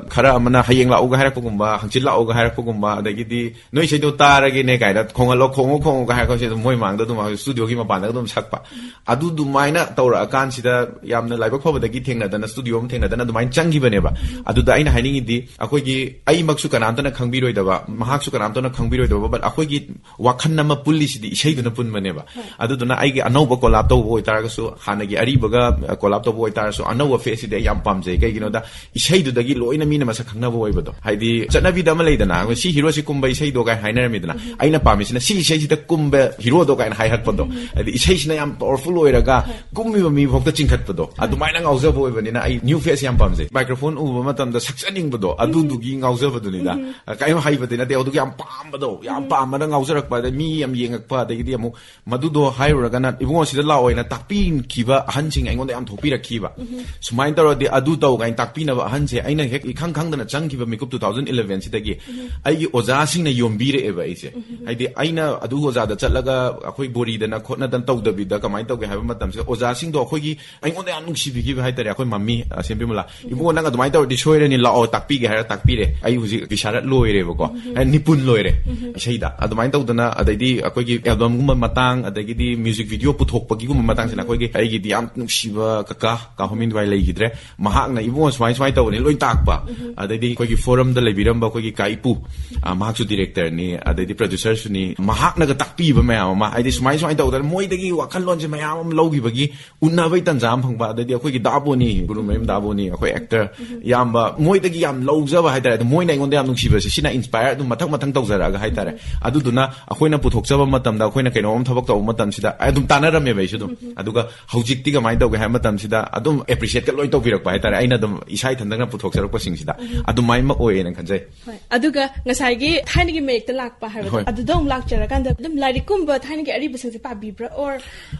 ꯈꯔ ꯑꯃꯅ "ꯍꯌꯦꯡ ꯂꯥꯛꯎꯒ" ꯍꯥꯏꯔꯛꯄꯒꯨꯝꯕ, "ꯍꯪꯆꯤꯠ ꯂꯥꯛꯎꯒ" ꯍꯥꯏꯔꯛꯄꯒꯨꯝꯕ, ꯑꯗꯒꯤꯗꯤ "ꯅꯣꯏ ꯏꯁꯩꯗꯣ ꯇꯥꯔꯒꯦꯅꯦ" ꯀꯥꯏꯅ "ꯈꯣꯡꯍꯜꯂꯣ, ꯈꯣꯡꯉꯣ, ꯈꯣꯡꯉꯣꯒ" ꯍꯥꯏꯔꯛꯄꯁꯦ ꯑꯗꯨꯝ ꯃꯣꯏ ꯃꯥꯡꯗ ꯑꯗꯨꯝ ꯁ꯭ꯇꯨꯗꯤꯑꯣꯒꯤ ꯃꯄꯥꯟꯗꯒ ꯑꯗꯨꯝ ꯁꯛꯄ꯫ ꯑꯗꯨ ꯑꯗꯨꯃꯥꯏꯅ ꯇꯧꯔꯛꯑꯀꯥꯟꯁꯤꯗ ꯌꯥꯝꯅ ꯂꯥꯏꯕꯛ ꯐꯕꯗꯒꯤ ꯊꯦꯡꯅꯗꯅ, ꯁ꯭ꯇꯨꯗꯤꯑꯣ ꯑꯃ ꯊꯦꯡꯅꯗꯅ ꯑꯗꯨꯃꯥꯏꯅ ꯆꯪꯈꯤꯕꯅꯦꯕ꯫ ꯑꯗꯨꯗ ꯑꯩꯅ ꯍꯥꯏꯅꯤꯡꯉꯤꯗꯤ, ꯑꯩꯈꯣꯏꯒꯤ ꯑꯩꯃꯛꯁꯨ ꯀꯅꯥꯝꯇꯅ ꯈꯪꯕꯤꯔꯣꯏꯗꯕ, ꯃꯍꯥꯛꯁꯨ ꯀꯅꯥꯝꯇꯅ ꯈꯪꯕꯤꯔꯣꯏꯗꯕ, but ꯑꯩꯈꯣꯏꯒꯤ ꯋꯥꯈꯜ ꯑꯃ ꯄꯨꯜꯂꯤꯁꯤꯗꯤ ꯏꯁꯩꯗꯨꯅ ꯄꯨꯟꯕꯅꯦꯕ꯫ ꯑꯗꯨꯗꯨꯅ ꯑꯩꯒꯤ ꯑꯅꯧꯕ ꯀꯣꯂꯥꯞ ꯇꯧꯕ ꯑꯣꯏꯇꯥꯔꯒꯁꯨ, ꯍꯥꯟꯅꯒꯤ ꯑꯔꯤꯕꯒ ꯀꯣꯂꯥꯞ ꯇꯧꯕ ꯑꯣꯏꯇꯥꯔꯁꯨ, ꯑꯅꯧꯕ ꯐꯦꯁꯁꯤꯗꯤ ꯑꯩ ꯌꯥꯝ ꯄꯥꯝꯖꯩ꯫ ꯀꯩꯒꯤꯅꯣꯗ, ꯏꯁꯩꯗꯨꯗꯒꯤ ꯂꯣꯏꯅ ꯃꯤꯅ ꯃꯁꯛ ꯈꯪꯅꯕ ꯑꯣꯏꯕꯗꯣ꯫ ꯍꯥꯏꯗꯤ, ꯆꯠꯅꯕꯤꯗ ꯑꯃ ꯂꯩꯗꯅ, "ꯁꯤ ꯍꯤꯔꯣꯁꯤ ꯀꯨꯝꯕ ꯏꯁꯩꯗꯣ" ꯀꯥꯏꯅ ꯍꯥꯏꯅꯔꯝꯃꯤꯗꯅ꯫ ꯑꯩꯅ ꯄꯥꯝꯃꯤꯁꯤꯅ "ꯁꯤ ꯏꯁꯩꯁꯤꯗ ꯀꯨꯝꯕ ꯍꯤꯔꯣꯗꯣ" ꯀꯥꯏꯅ ꯍꯥꯏꯔꯛꯄꯗꯣ꯫ ꯍꯥꯏꯗꯤ, ꯏꯁꯩꯁꯤꯅ ꯌꯥꯝ ꯄꯥꯋꯔꯐꯨꯜ ꯑꯣꯏꯔꯒ ꯀꯨꯝꯃꯤꯕ ꯃꯤ ꯐꯥꯎꯗ ꯆꯤꯡꯈꯠꯄꯗꯣ, ꯑꯗꯨꯃꯥꯏꯅ ꯉꯥꯎꯖꯕ ꯑꯣꯏꯕꯅꯤꯅ ꯑꯩ ꯅ꯭ꯌꯨ ꯐꯦꯁ ꯌꯥꯝ ꯄꯥꯝꯖꯩ꯫ ꯃꯥꯏꯀ꯭ꯔꯣꯐꯣꯟ ꯎꯕ ꯃꯇꯝꯗ ꯁꯛꯆꯅꯤꯡꯕꯗꯣ, ꯑꯗꯨꯗꯨꯒꯤ ꯉꯥꯎꯖꯕꯗꯨꯅꯤꯗ꯫ ꯀꯔꯤꯝ ꯍꯩꯕꯗꯤ ꯅꯠꯇꯦ, ꯑꯗꯨꯒꯤ ꯌꯥꯝ ꯄꯥꯝꯕꯗꯣ, ꯌꯥꯝ ꯄꯥꯝꯕꯅ ꯉꯥꯎꯖꯔꯛꯄ, ꯑꯗꯩ ꯃꯤ ꯌꯥꯝ ꯌꯦꯡꯉꯛꯄ, ꯑꯗꯒꯤꯗꯤ ꯑꯃꯨꯛ ꯃꯗꯨꯗꯣ ꯍꯥꯏꯔꯨꯔꯒꯅ, "ꯏꯕꯨꯡꯉꯣ, ꯁꯤꯗ ꯂꯥꯛꯑꯣꯅ" ꯇꯥꯛꯄꯤꯈꯤꯕ ꯑꯍꯟꯁꯤꯡ ꯑꯩꯉꯣꯟꯗ ꯌꯥꯝ ꯊꯣꯛꯄꯤꯔꯛꯈꯤꯕ꯫ "ꯁꯨꯃꯥꯏꯅ ꯇꯧꯔꯗꯤ ꯑꯗꯨ ꯇꯧ" ꯀꯥꯏꯅ ꯇꯥꯛꯄꯤꯅꯕ ꯑꯍꯟꯁꯦ ꯑꯩꯅ ꯍꯦꯛ ꯏꯈꯪ ꯈꯪꯗꯅ ꯆꯪꯈꯤꯕ ꯃꯤꯀꯨꯞ two thousand eleven ꯁꯤꯗꯒꯤ ꯑꯩꯒꯤ ꯑꯣꯖꯥꯁꯤꯡꯅ ꯌꯣꯝꯕꯤꯔꯛꯑꯦꯕ ꯑꯩꯁꯦ꯫ ꯍꯥꯏꯗꯤ, ꯑꯩꯅ ꯑꯗꯨ ꯑꯣꯖꯥꯗ ꯆꯠꯂꯒ ꯑꯩꯈꯣꯏ ꯕꯣꯔꯤꯗꯅ ꯈꯣꯠꯅꯗꯅ ꯇꯧꯗꯕꯤꯗ ꯀꯃꯥꯏꯅ ꯇꯧꯒꯦ ꯍꯥꯏꯕ ꯃꯇꯝꯁꯤꯗ, ꯑꯣꯖꯥꯁꯤꯡꯗꯣ ꯑꯩꯈꯣꯏꯒꯤ ꯑꯩꯉꯣꯟꯗ ꯌꯥꯝ ꯅꯨꯡꯁꯤꯕꯤꯈꯤꯕ ꯍꯥꯏꯇꯥꯔꯦ, ꯑꯩꯈꯣꯏ ꯃꯝꯃꯤ, ꯑ, ꯁꯦꯝꯕꯤꯃꯂꯥ꯫ "ꯏꯕꯨꯡꯉꯣ, ꯅꯪ ꯑꯗꯨꯃꯥꯏꯅ ꯇꯧꯔꯗꯤ ꯁꯣꯏꯔꯅꯤ, ꯂꯥꯛꯑꯣ, ꯇꯥꯛꯄꯤꯒꯦ" ꯍꯥꯏꯔ ꯇꯥꯛꯄꯤꯔꯦ꯫ ꯑꯩ ꯍꯧꯖꯤꯛ ꯕꯤꯁꯥꯔꯠ ꯂꯣꯏꯔꯦꯕꯀꯣ꯫ ꯑꯩ ꯅꯤꯄꯨꯟ ꯂꯣꯏꯔꯦ꯫ ꯏꯁꯩꯗ ꯑꯗꯨꯃꯥꯏꯅ ꯇꯧꯗꯅ, ꯑꯗꯩꯗꯤ ꯑꯩꯈꯣꯏꯒꯤ ꯑꯦꯜꯕꯝꯒꯨꯝꯕ ꯃꯇꯥꯡ, ꯑꯗꯒꯤꯗꯤ ꯃ꯭ꯌꯨꯖꯤꯛ ꯚꯤꯗꯤꯑꯣ ꯄꯨꯊꯣꯛꯄꯒꯤꯒꯨꯝꯕ ꯃꯇꯥꯡꯁꯤꯅ ꯑꯩꯈꯣꯏꯒꯤ, ꯑꯩꯒꯤꯗꯤ ꯌꯥꯝ ꯅꯨꯡꯁꯤꯕ ꯀꯀꯥ, ꯀꯥ ꯍꯣꯃꯤꯟ ꯗꯨꯕꯥꯏ ꯂꯩꯈꯤꯗ꯭ꯔꯦ꯫ ꯃꯍꯥꯛꯅ "ꯏꯕꯨꯡꯉꯣ, ꯁꯨꯃꯥꯏ ꯁꯨꯃꯥꯏꯅ ꯇꯧꯕꯅꯤ" ꯂꯣꯏ ꯇꯥꯛꯄ꯫ ꯑꯗꯩꯗꯤ ꯑꯩꯈꯣꯏꯒꯤ ꯐꯣꯔꯝꯗ ꯂꯩꯕꯤꯔꯝꯕ ꯑꯩꯈꯣꯏꯒꯤ ꯀꯥ ꯏꯄꯨ, ꯑ, ꯃꯍꯥꯛꯁꯨ ꯗꯤꯔꯦꯛꯇꯔꯅꯤ, ꯑꯗꯩꯗꯤ ꯄ꯭ꯔꯣꯗ꯭ꯌꯨꯁꯔꯁꯨꯅꯤ, ꯃꯍꯥꯛꯅꯒ ꯇꯥꯛꯄꯤꯕ ꯃꯌꯥꯝ ꯑꯃ, ꯍꯥꯏꯗꯤ ꯁꯨꯃꯥꯏ ꯁꯨꯃꯥꯏꯅ ꯇꯧꯗꯅ ꯃꯣꯏꯗꯒꯤ ꯋꯥꯈꯜꯂꯣꯟꯁꯦ ꯃꯌꯥꯝ ꯑꯃ ꯂꯧꯈꯤꯕꯒꯤ ꯎꯅꯕꯩ ꯇꯟꯖꯥ ꯑꯃ ꯐꯪꯕ, ꯑꯗꯩꯗꯤ ꯑꯩꯈꯣꯏꯒꯤ ꯗꯥꯕꯣꯅꯤ, ꯒꯨꯔꯨꯃꯌꯨꯝ ꯗꯥꯕꯣꯅꯤ, ꯑꯩꯈꯣꯏ ꯑꯦꯛꯇꯔ ꯏꯌꯥꯝꯕ, ꯃꯣꯏꯗꯒꯤ ꯌꯥꯝ ꯂꯧꯖꯕ ꯍꯥꯏꯇꯥꯔꯦ꯫ ꯑꯗꯣ ꯃꯣꯏꯅ ꯑꯩꯉꯣꯟꯗ ꯌꯥꯝ ꯅꯨꯡꯁꯤꯕꯁꯦ, ꯁꯤꯅ ꯏꯟꯁꯄꯥꯌꯔ ꯑꯗꯨꯝ ꯃꯊꯪ ꯃꯊꯪ ꯇꯧꯖꯔꯛꯑꯒ ꯍꯥꯏꯇꯥꯔꯦ꯫ ꯑꯗꯨꯗꯨꯅ ꯑꯩꯈꯣꯏꯅ ꯄꯨꯊꯣꯛꯆꯕ ꯃꯇꯝꯗ, ꯑꯩꯈꯣꯏꯅ ꯀꯩꯅꯣꯝ ꯊꯕꯛ ꯇꯧꯕ ꯃꯇꯝꯁꯤꯗ ꯑꯩ ꯑꯗꯨꯝ ꯇꯥꯟꯅꯔꯝꯃꯦꯕ ꯑꯩꯁꯨ ꯑꯗꯨꯝ꯫ ꯑꯗꯨꯒ ꯍꯧꯖꯤꯛꯇꯤ ꯀꯃꯥꯏꯅ ꯇꯧꯒꯦ ꯍꯥꯏꯕ ꯃꯇꯝꯁꯤꯗ ꯑꯗꯨꯝ ꯑꯦꯄ꯭ꯔꯤꯁꯤꯌꯦꯠꯀ ꯂꯣꯏ ꯇꯧꯕꯤꯔꯛꯄ ꯍꯥꯏꯇꯥꯔꯦ, ꯑꯩꯅ ꯑꯗꯨꯝ ꯏꯁꯥ ꯏꯊꯟꯇꯅ ꯄꯨꯊꯣꯛꯆꯔꯛꯄꯁꯤꯡꯁꯤꯗ꯫ ꯑꯗꯨꯃꯥꯏꯅꯃꯛ ꯑꯣꯏꯌꯦꯅ ꯈꯟꯖꯩ꯫ ꯍꯣꯏ꯫ ꯑꯗꯨꯒ ꯉꯁꯥꯏꯒꯤ ꯊꯥꯏꯅꯒꯤ ꯃꯌꯦꯛꯇ ꯂꯥꯛꯄ ꯍꯥꯏꯕꯗꯣ, ꯍꯣꯏ꯫ ꯑꯗꯨꯗ ꯑꯃꯨꯛ ꯂꯥꯛꯆꯔꯀꯥꯟꯗ ꯑꯗꯨꯝ ꯂꯥꯏꯔꯤꯛꯀꯨꯝꯕ ꯊꯥꯏꯅꯒꯤ ꯑꯔꯤꯕꯁꯤꯡꯁꯦ ꯄꯥꯕꯤꯕ꯭ꯔꯥ? Or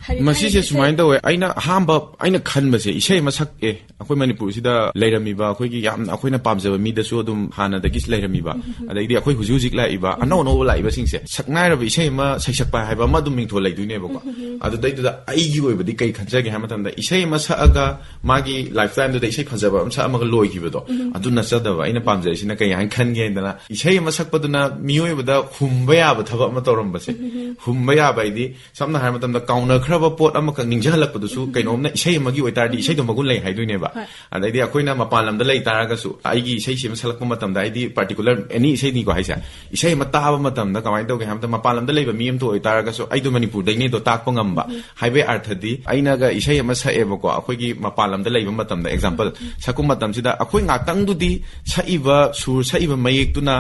ꯍꯥꯏꯗꯤ ꯃꯁꯤꯁꯦ ꯊꯥꯏꯅꯒꯤ ꯏꯁꯩ ꯁꯨꯃꯥꯏꯅ ꯇꯧꯋꯦ, ꯑꯩꯅ ꯑꯍꯥꯟꯕ ꯑꯩꯅ ꯈꯟꯕꯁꯦ, ꯏꯁꯩ ꯑꯃ ꯁꯛꯑꯦ, ꯑꯩꯈꯣꯏ ꯃꯅꯤꯄꯨꯔꯁꯤꯗ ꯂꯩꯔꯝꯃꯤꯕ ꯑꯩꯈꯣꯏꯒꯤ ꯌꯥꯝꯅ ꯑꯩꯈꯣꯏꯅ ꯄꯥꯝꯖꯕ ꯃꯤꯗꯁꯨ ꯑꯗꯨꯝ ꯍꯥꯟꯅꯗꯒꯤ ꯂꯩꯔꯝꯃꯤꯕ, ꯑꯗꯩꯗꯤ ꯑꯩꯈꯣꯏ ꯍꯧꯖꯤꯛ ꯍꯧꯖꯤꯛ ꯂꯥꯛꯏꯕ ꯑꯅꯧ ꯑꯅꯧꯕ ꯂꯥꯛꯏꯕꯁꯤꯡꯁꯦ, ꯁꯛꯅꯥꯏꯔꯕ ꯏꯁꯩ ꯑꯃ ꯁꯩꯁꯛꯄ ꯍꯥꯏꯕ ꯑꯃ ꯑꯗꯨꯝ ꯃꯤꯡꯊꯣꯜ ꯂꯩꯗꯣꯏꯅꯦꯕꯀꯣ꯫ ꯑꯗꯨꯗꯩꯗꯨꯗ ꯑꯩꯒꯤ ꯑꯣꯏꯕꯗꯤ ꯀꯩ ꯈꯟꯖꯒꯦ ꯍꯥꯏꯕ ꯃꯇꯝꯗ, ꯏꯁꯩ ꯑꯃ ꯁꯛꯑꯒ ꯃꯥꯒꯤ ꯂꯥꯏꯐ ꯇꯥꯏꯝꯗꯨꯗ ꯏꯁꯩ ꯐꯖꯕ ꯑꯃ ꯁꯛꯑꯝꯃꯒ ꯂꯣꯏꯈꯤꯕꯗꯣ, ꯑꯗꯨ ꯅꯠꯆꯗꯕ꯫ ꯑꯩꯅ ꯄꯥꯝꯖꯔꯤꯁꯤꯅ ꯀꯩ ꯍꯥꯏꯅ ꯈꯟꯒꯦ ꯍꯥꯏꯗꯅ, ꯏꯁꯩ ꯑꯃ ꯁꯛꯄꯗꯨꯅ ꯃꯤꯑꯣꯏꯕꯗ ꯍꯨꯝꯕ ꯌꯥꯕ ꯊꯕꯛ ꯑꯃ ꯇꯧꯔꯝꯕꯁꯦ, ꯍꯨꯝꯕ ꯌꯥꯕ ꯍꯥꯏꯗꯤ ꯁꯝꯅ ꯍꯥꯏꯔꯕ ꯃꯇꯝꯗ ꯀꯥꯎꯅꯈ꯭ꯔꯕ ꯄꯣꯠ ꯑꯃꯈꯛ ꯅꯤꯡꯁꯤꯡꯍꯜꯂꯛꯄꯗꯨꯁꯨ ꯀꯩꯅꯣꯝꯅ, ꯏꯁꯩ ꯑꯃꯒꯤ ꯑꯣꯏꯇꯥꯔꯗꯤ ꯏꯁꯩꯗꯣ ꯃꯒꯨꯟ ꯂꯩ ꯍꯥꯏꯗꯣꯏꯅꯦꯕ꯫ ꯑꯗꯩꯗꯤ ꯑꯩꯈꯣꯏꯅ ꯃꯄꯥꯟ ꯂꯝꯗ ꯂꯩ ꯇꯥꯔꯒꯁꯨ, ꯑꯩꯒꯤ ꯏꯁꯩꯁꯤ ꯑꯃ ꯁꯛꯂꯛꯄ ꯃꯇꯝꯗ, ꯑꯩꯗꯤ ꯄꯥꯔꯇꯤꯀꯨꯂꯔ ꯑꯦꯅꯤ ꯏꯁꯩꯅꯤꯀꯣ ꯍꯥꯏꯁꯦ, ꯏꯁꯩ ꯑꯃ ꯇꯥꯕ ꯃꯇꯝꯗ ꯀꯃꯥꯏꯅ ꯇꯧꯒꯦ ꯍꯥꯏꯕ ꯃꯇꯝꯗ, ꯃꯄꯥꯟ ꯂꯝꯗ ꯂꯩꯕ ꯃꯤ ꯑꯃꯇ ꯑꯣꯏꯇꯥꯔꯒꯁꯨ ꯑꯩꯗꯣ ꯃꯅꯤꯄꯨꯔꯗꯩꯅꯦꯗꯣ ꯇꯥꯛꯄ ꯉꯝꯕ ꯍꯥꯏꯕꯒꯤ ꯑꯥꯔꯊꯗꯤ, ꯑꯩꯅꯒ ꯏꯁꯩ ꯑꯃ ꯁꯛꯑꯦꯕꯀꯣ, ꯑꯩꯈꯣꯏꯒꯤ ꯃꯄꯥꯟ ꯂꯝꯗ ꯂꯩꯕ ꯃꯇꯝꯗ, ꯑꯦꯛꯖꯥꯝꯄꯜ, ꯁꯛꯄ ꯃꯇꯝꯁꯤꯗ ꯑꯩꯈꯣꯏ ꯉꯥꯛꯇꯪꯗꯨꯗꯤ ꯁꯛꯏꯕ ꯁꯨꯔ, ꯁꯛꯏꯕ ꯃꯌꯦꯛꯇꯨꯅ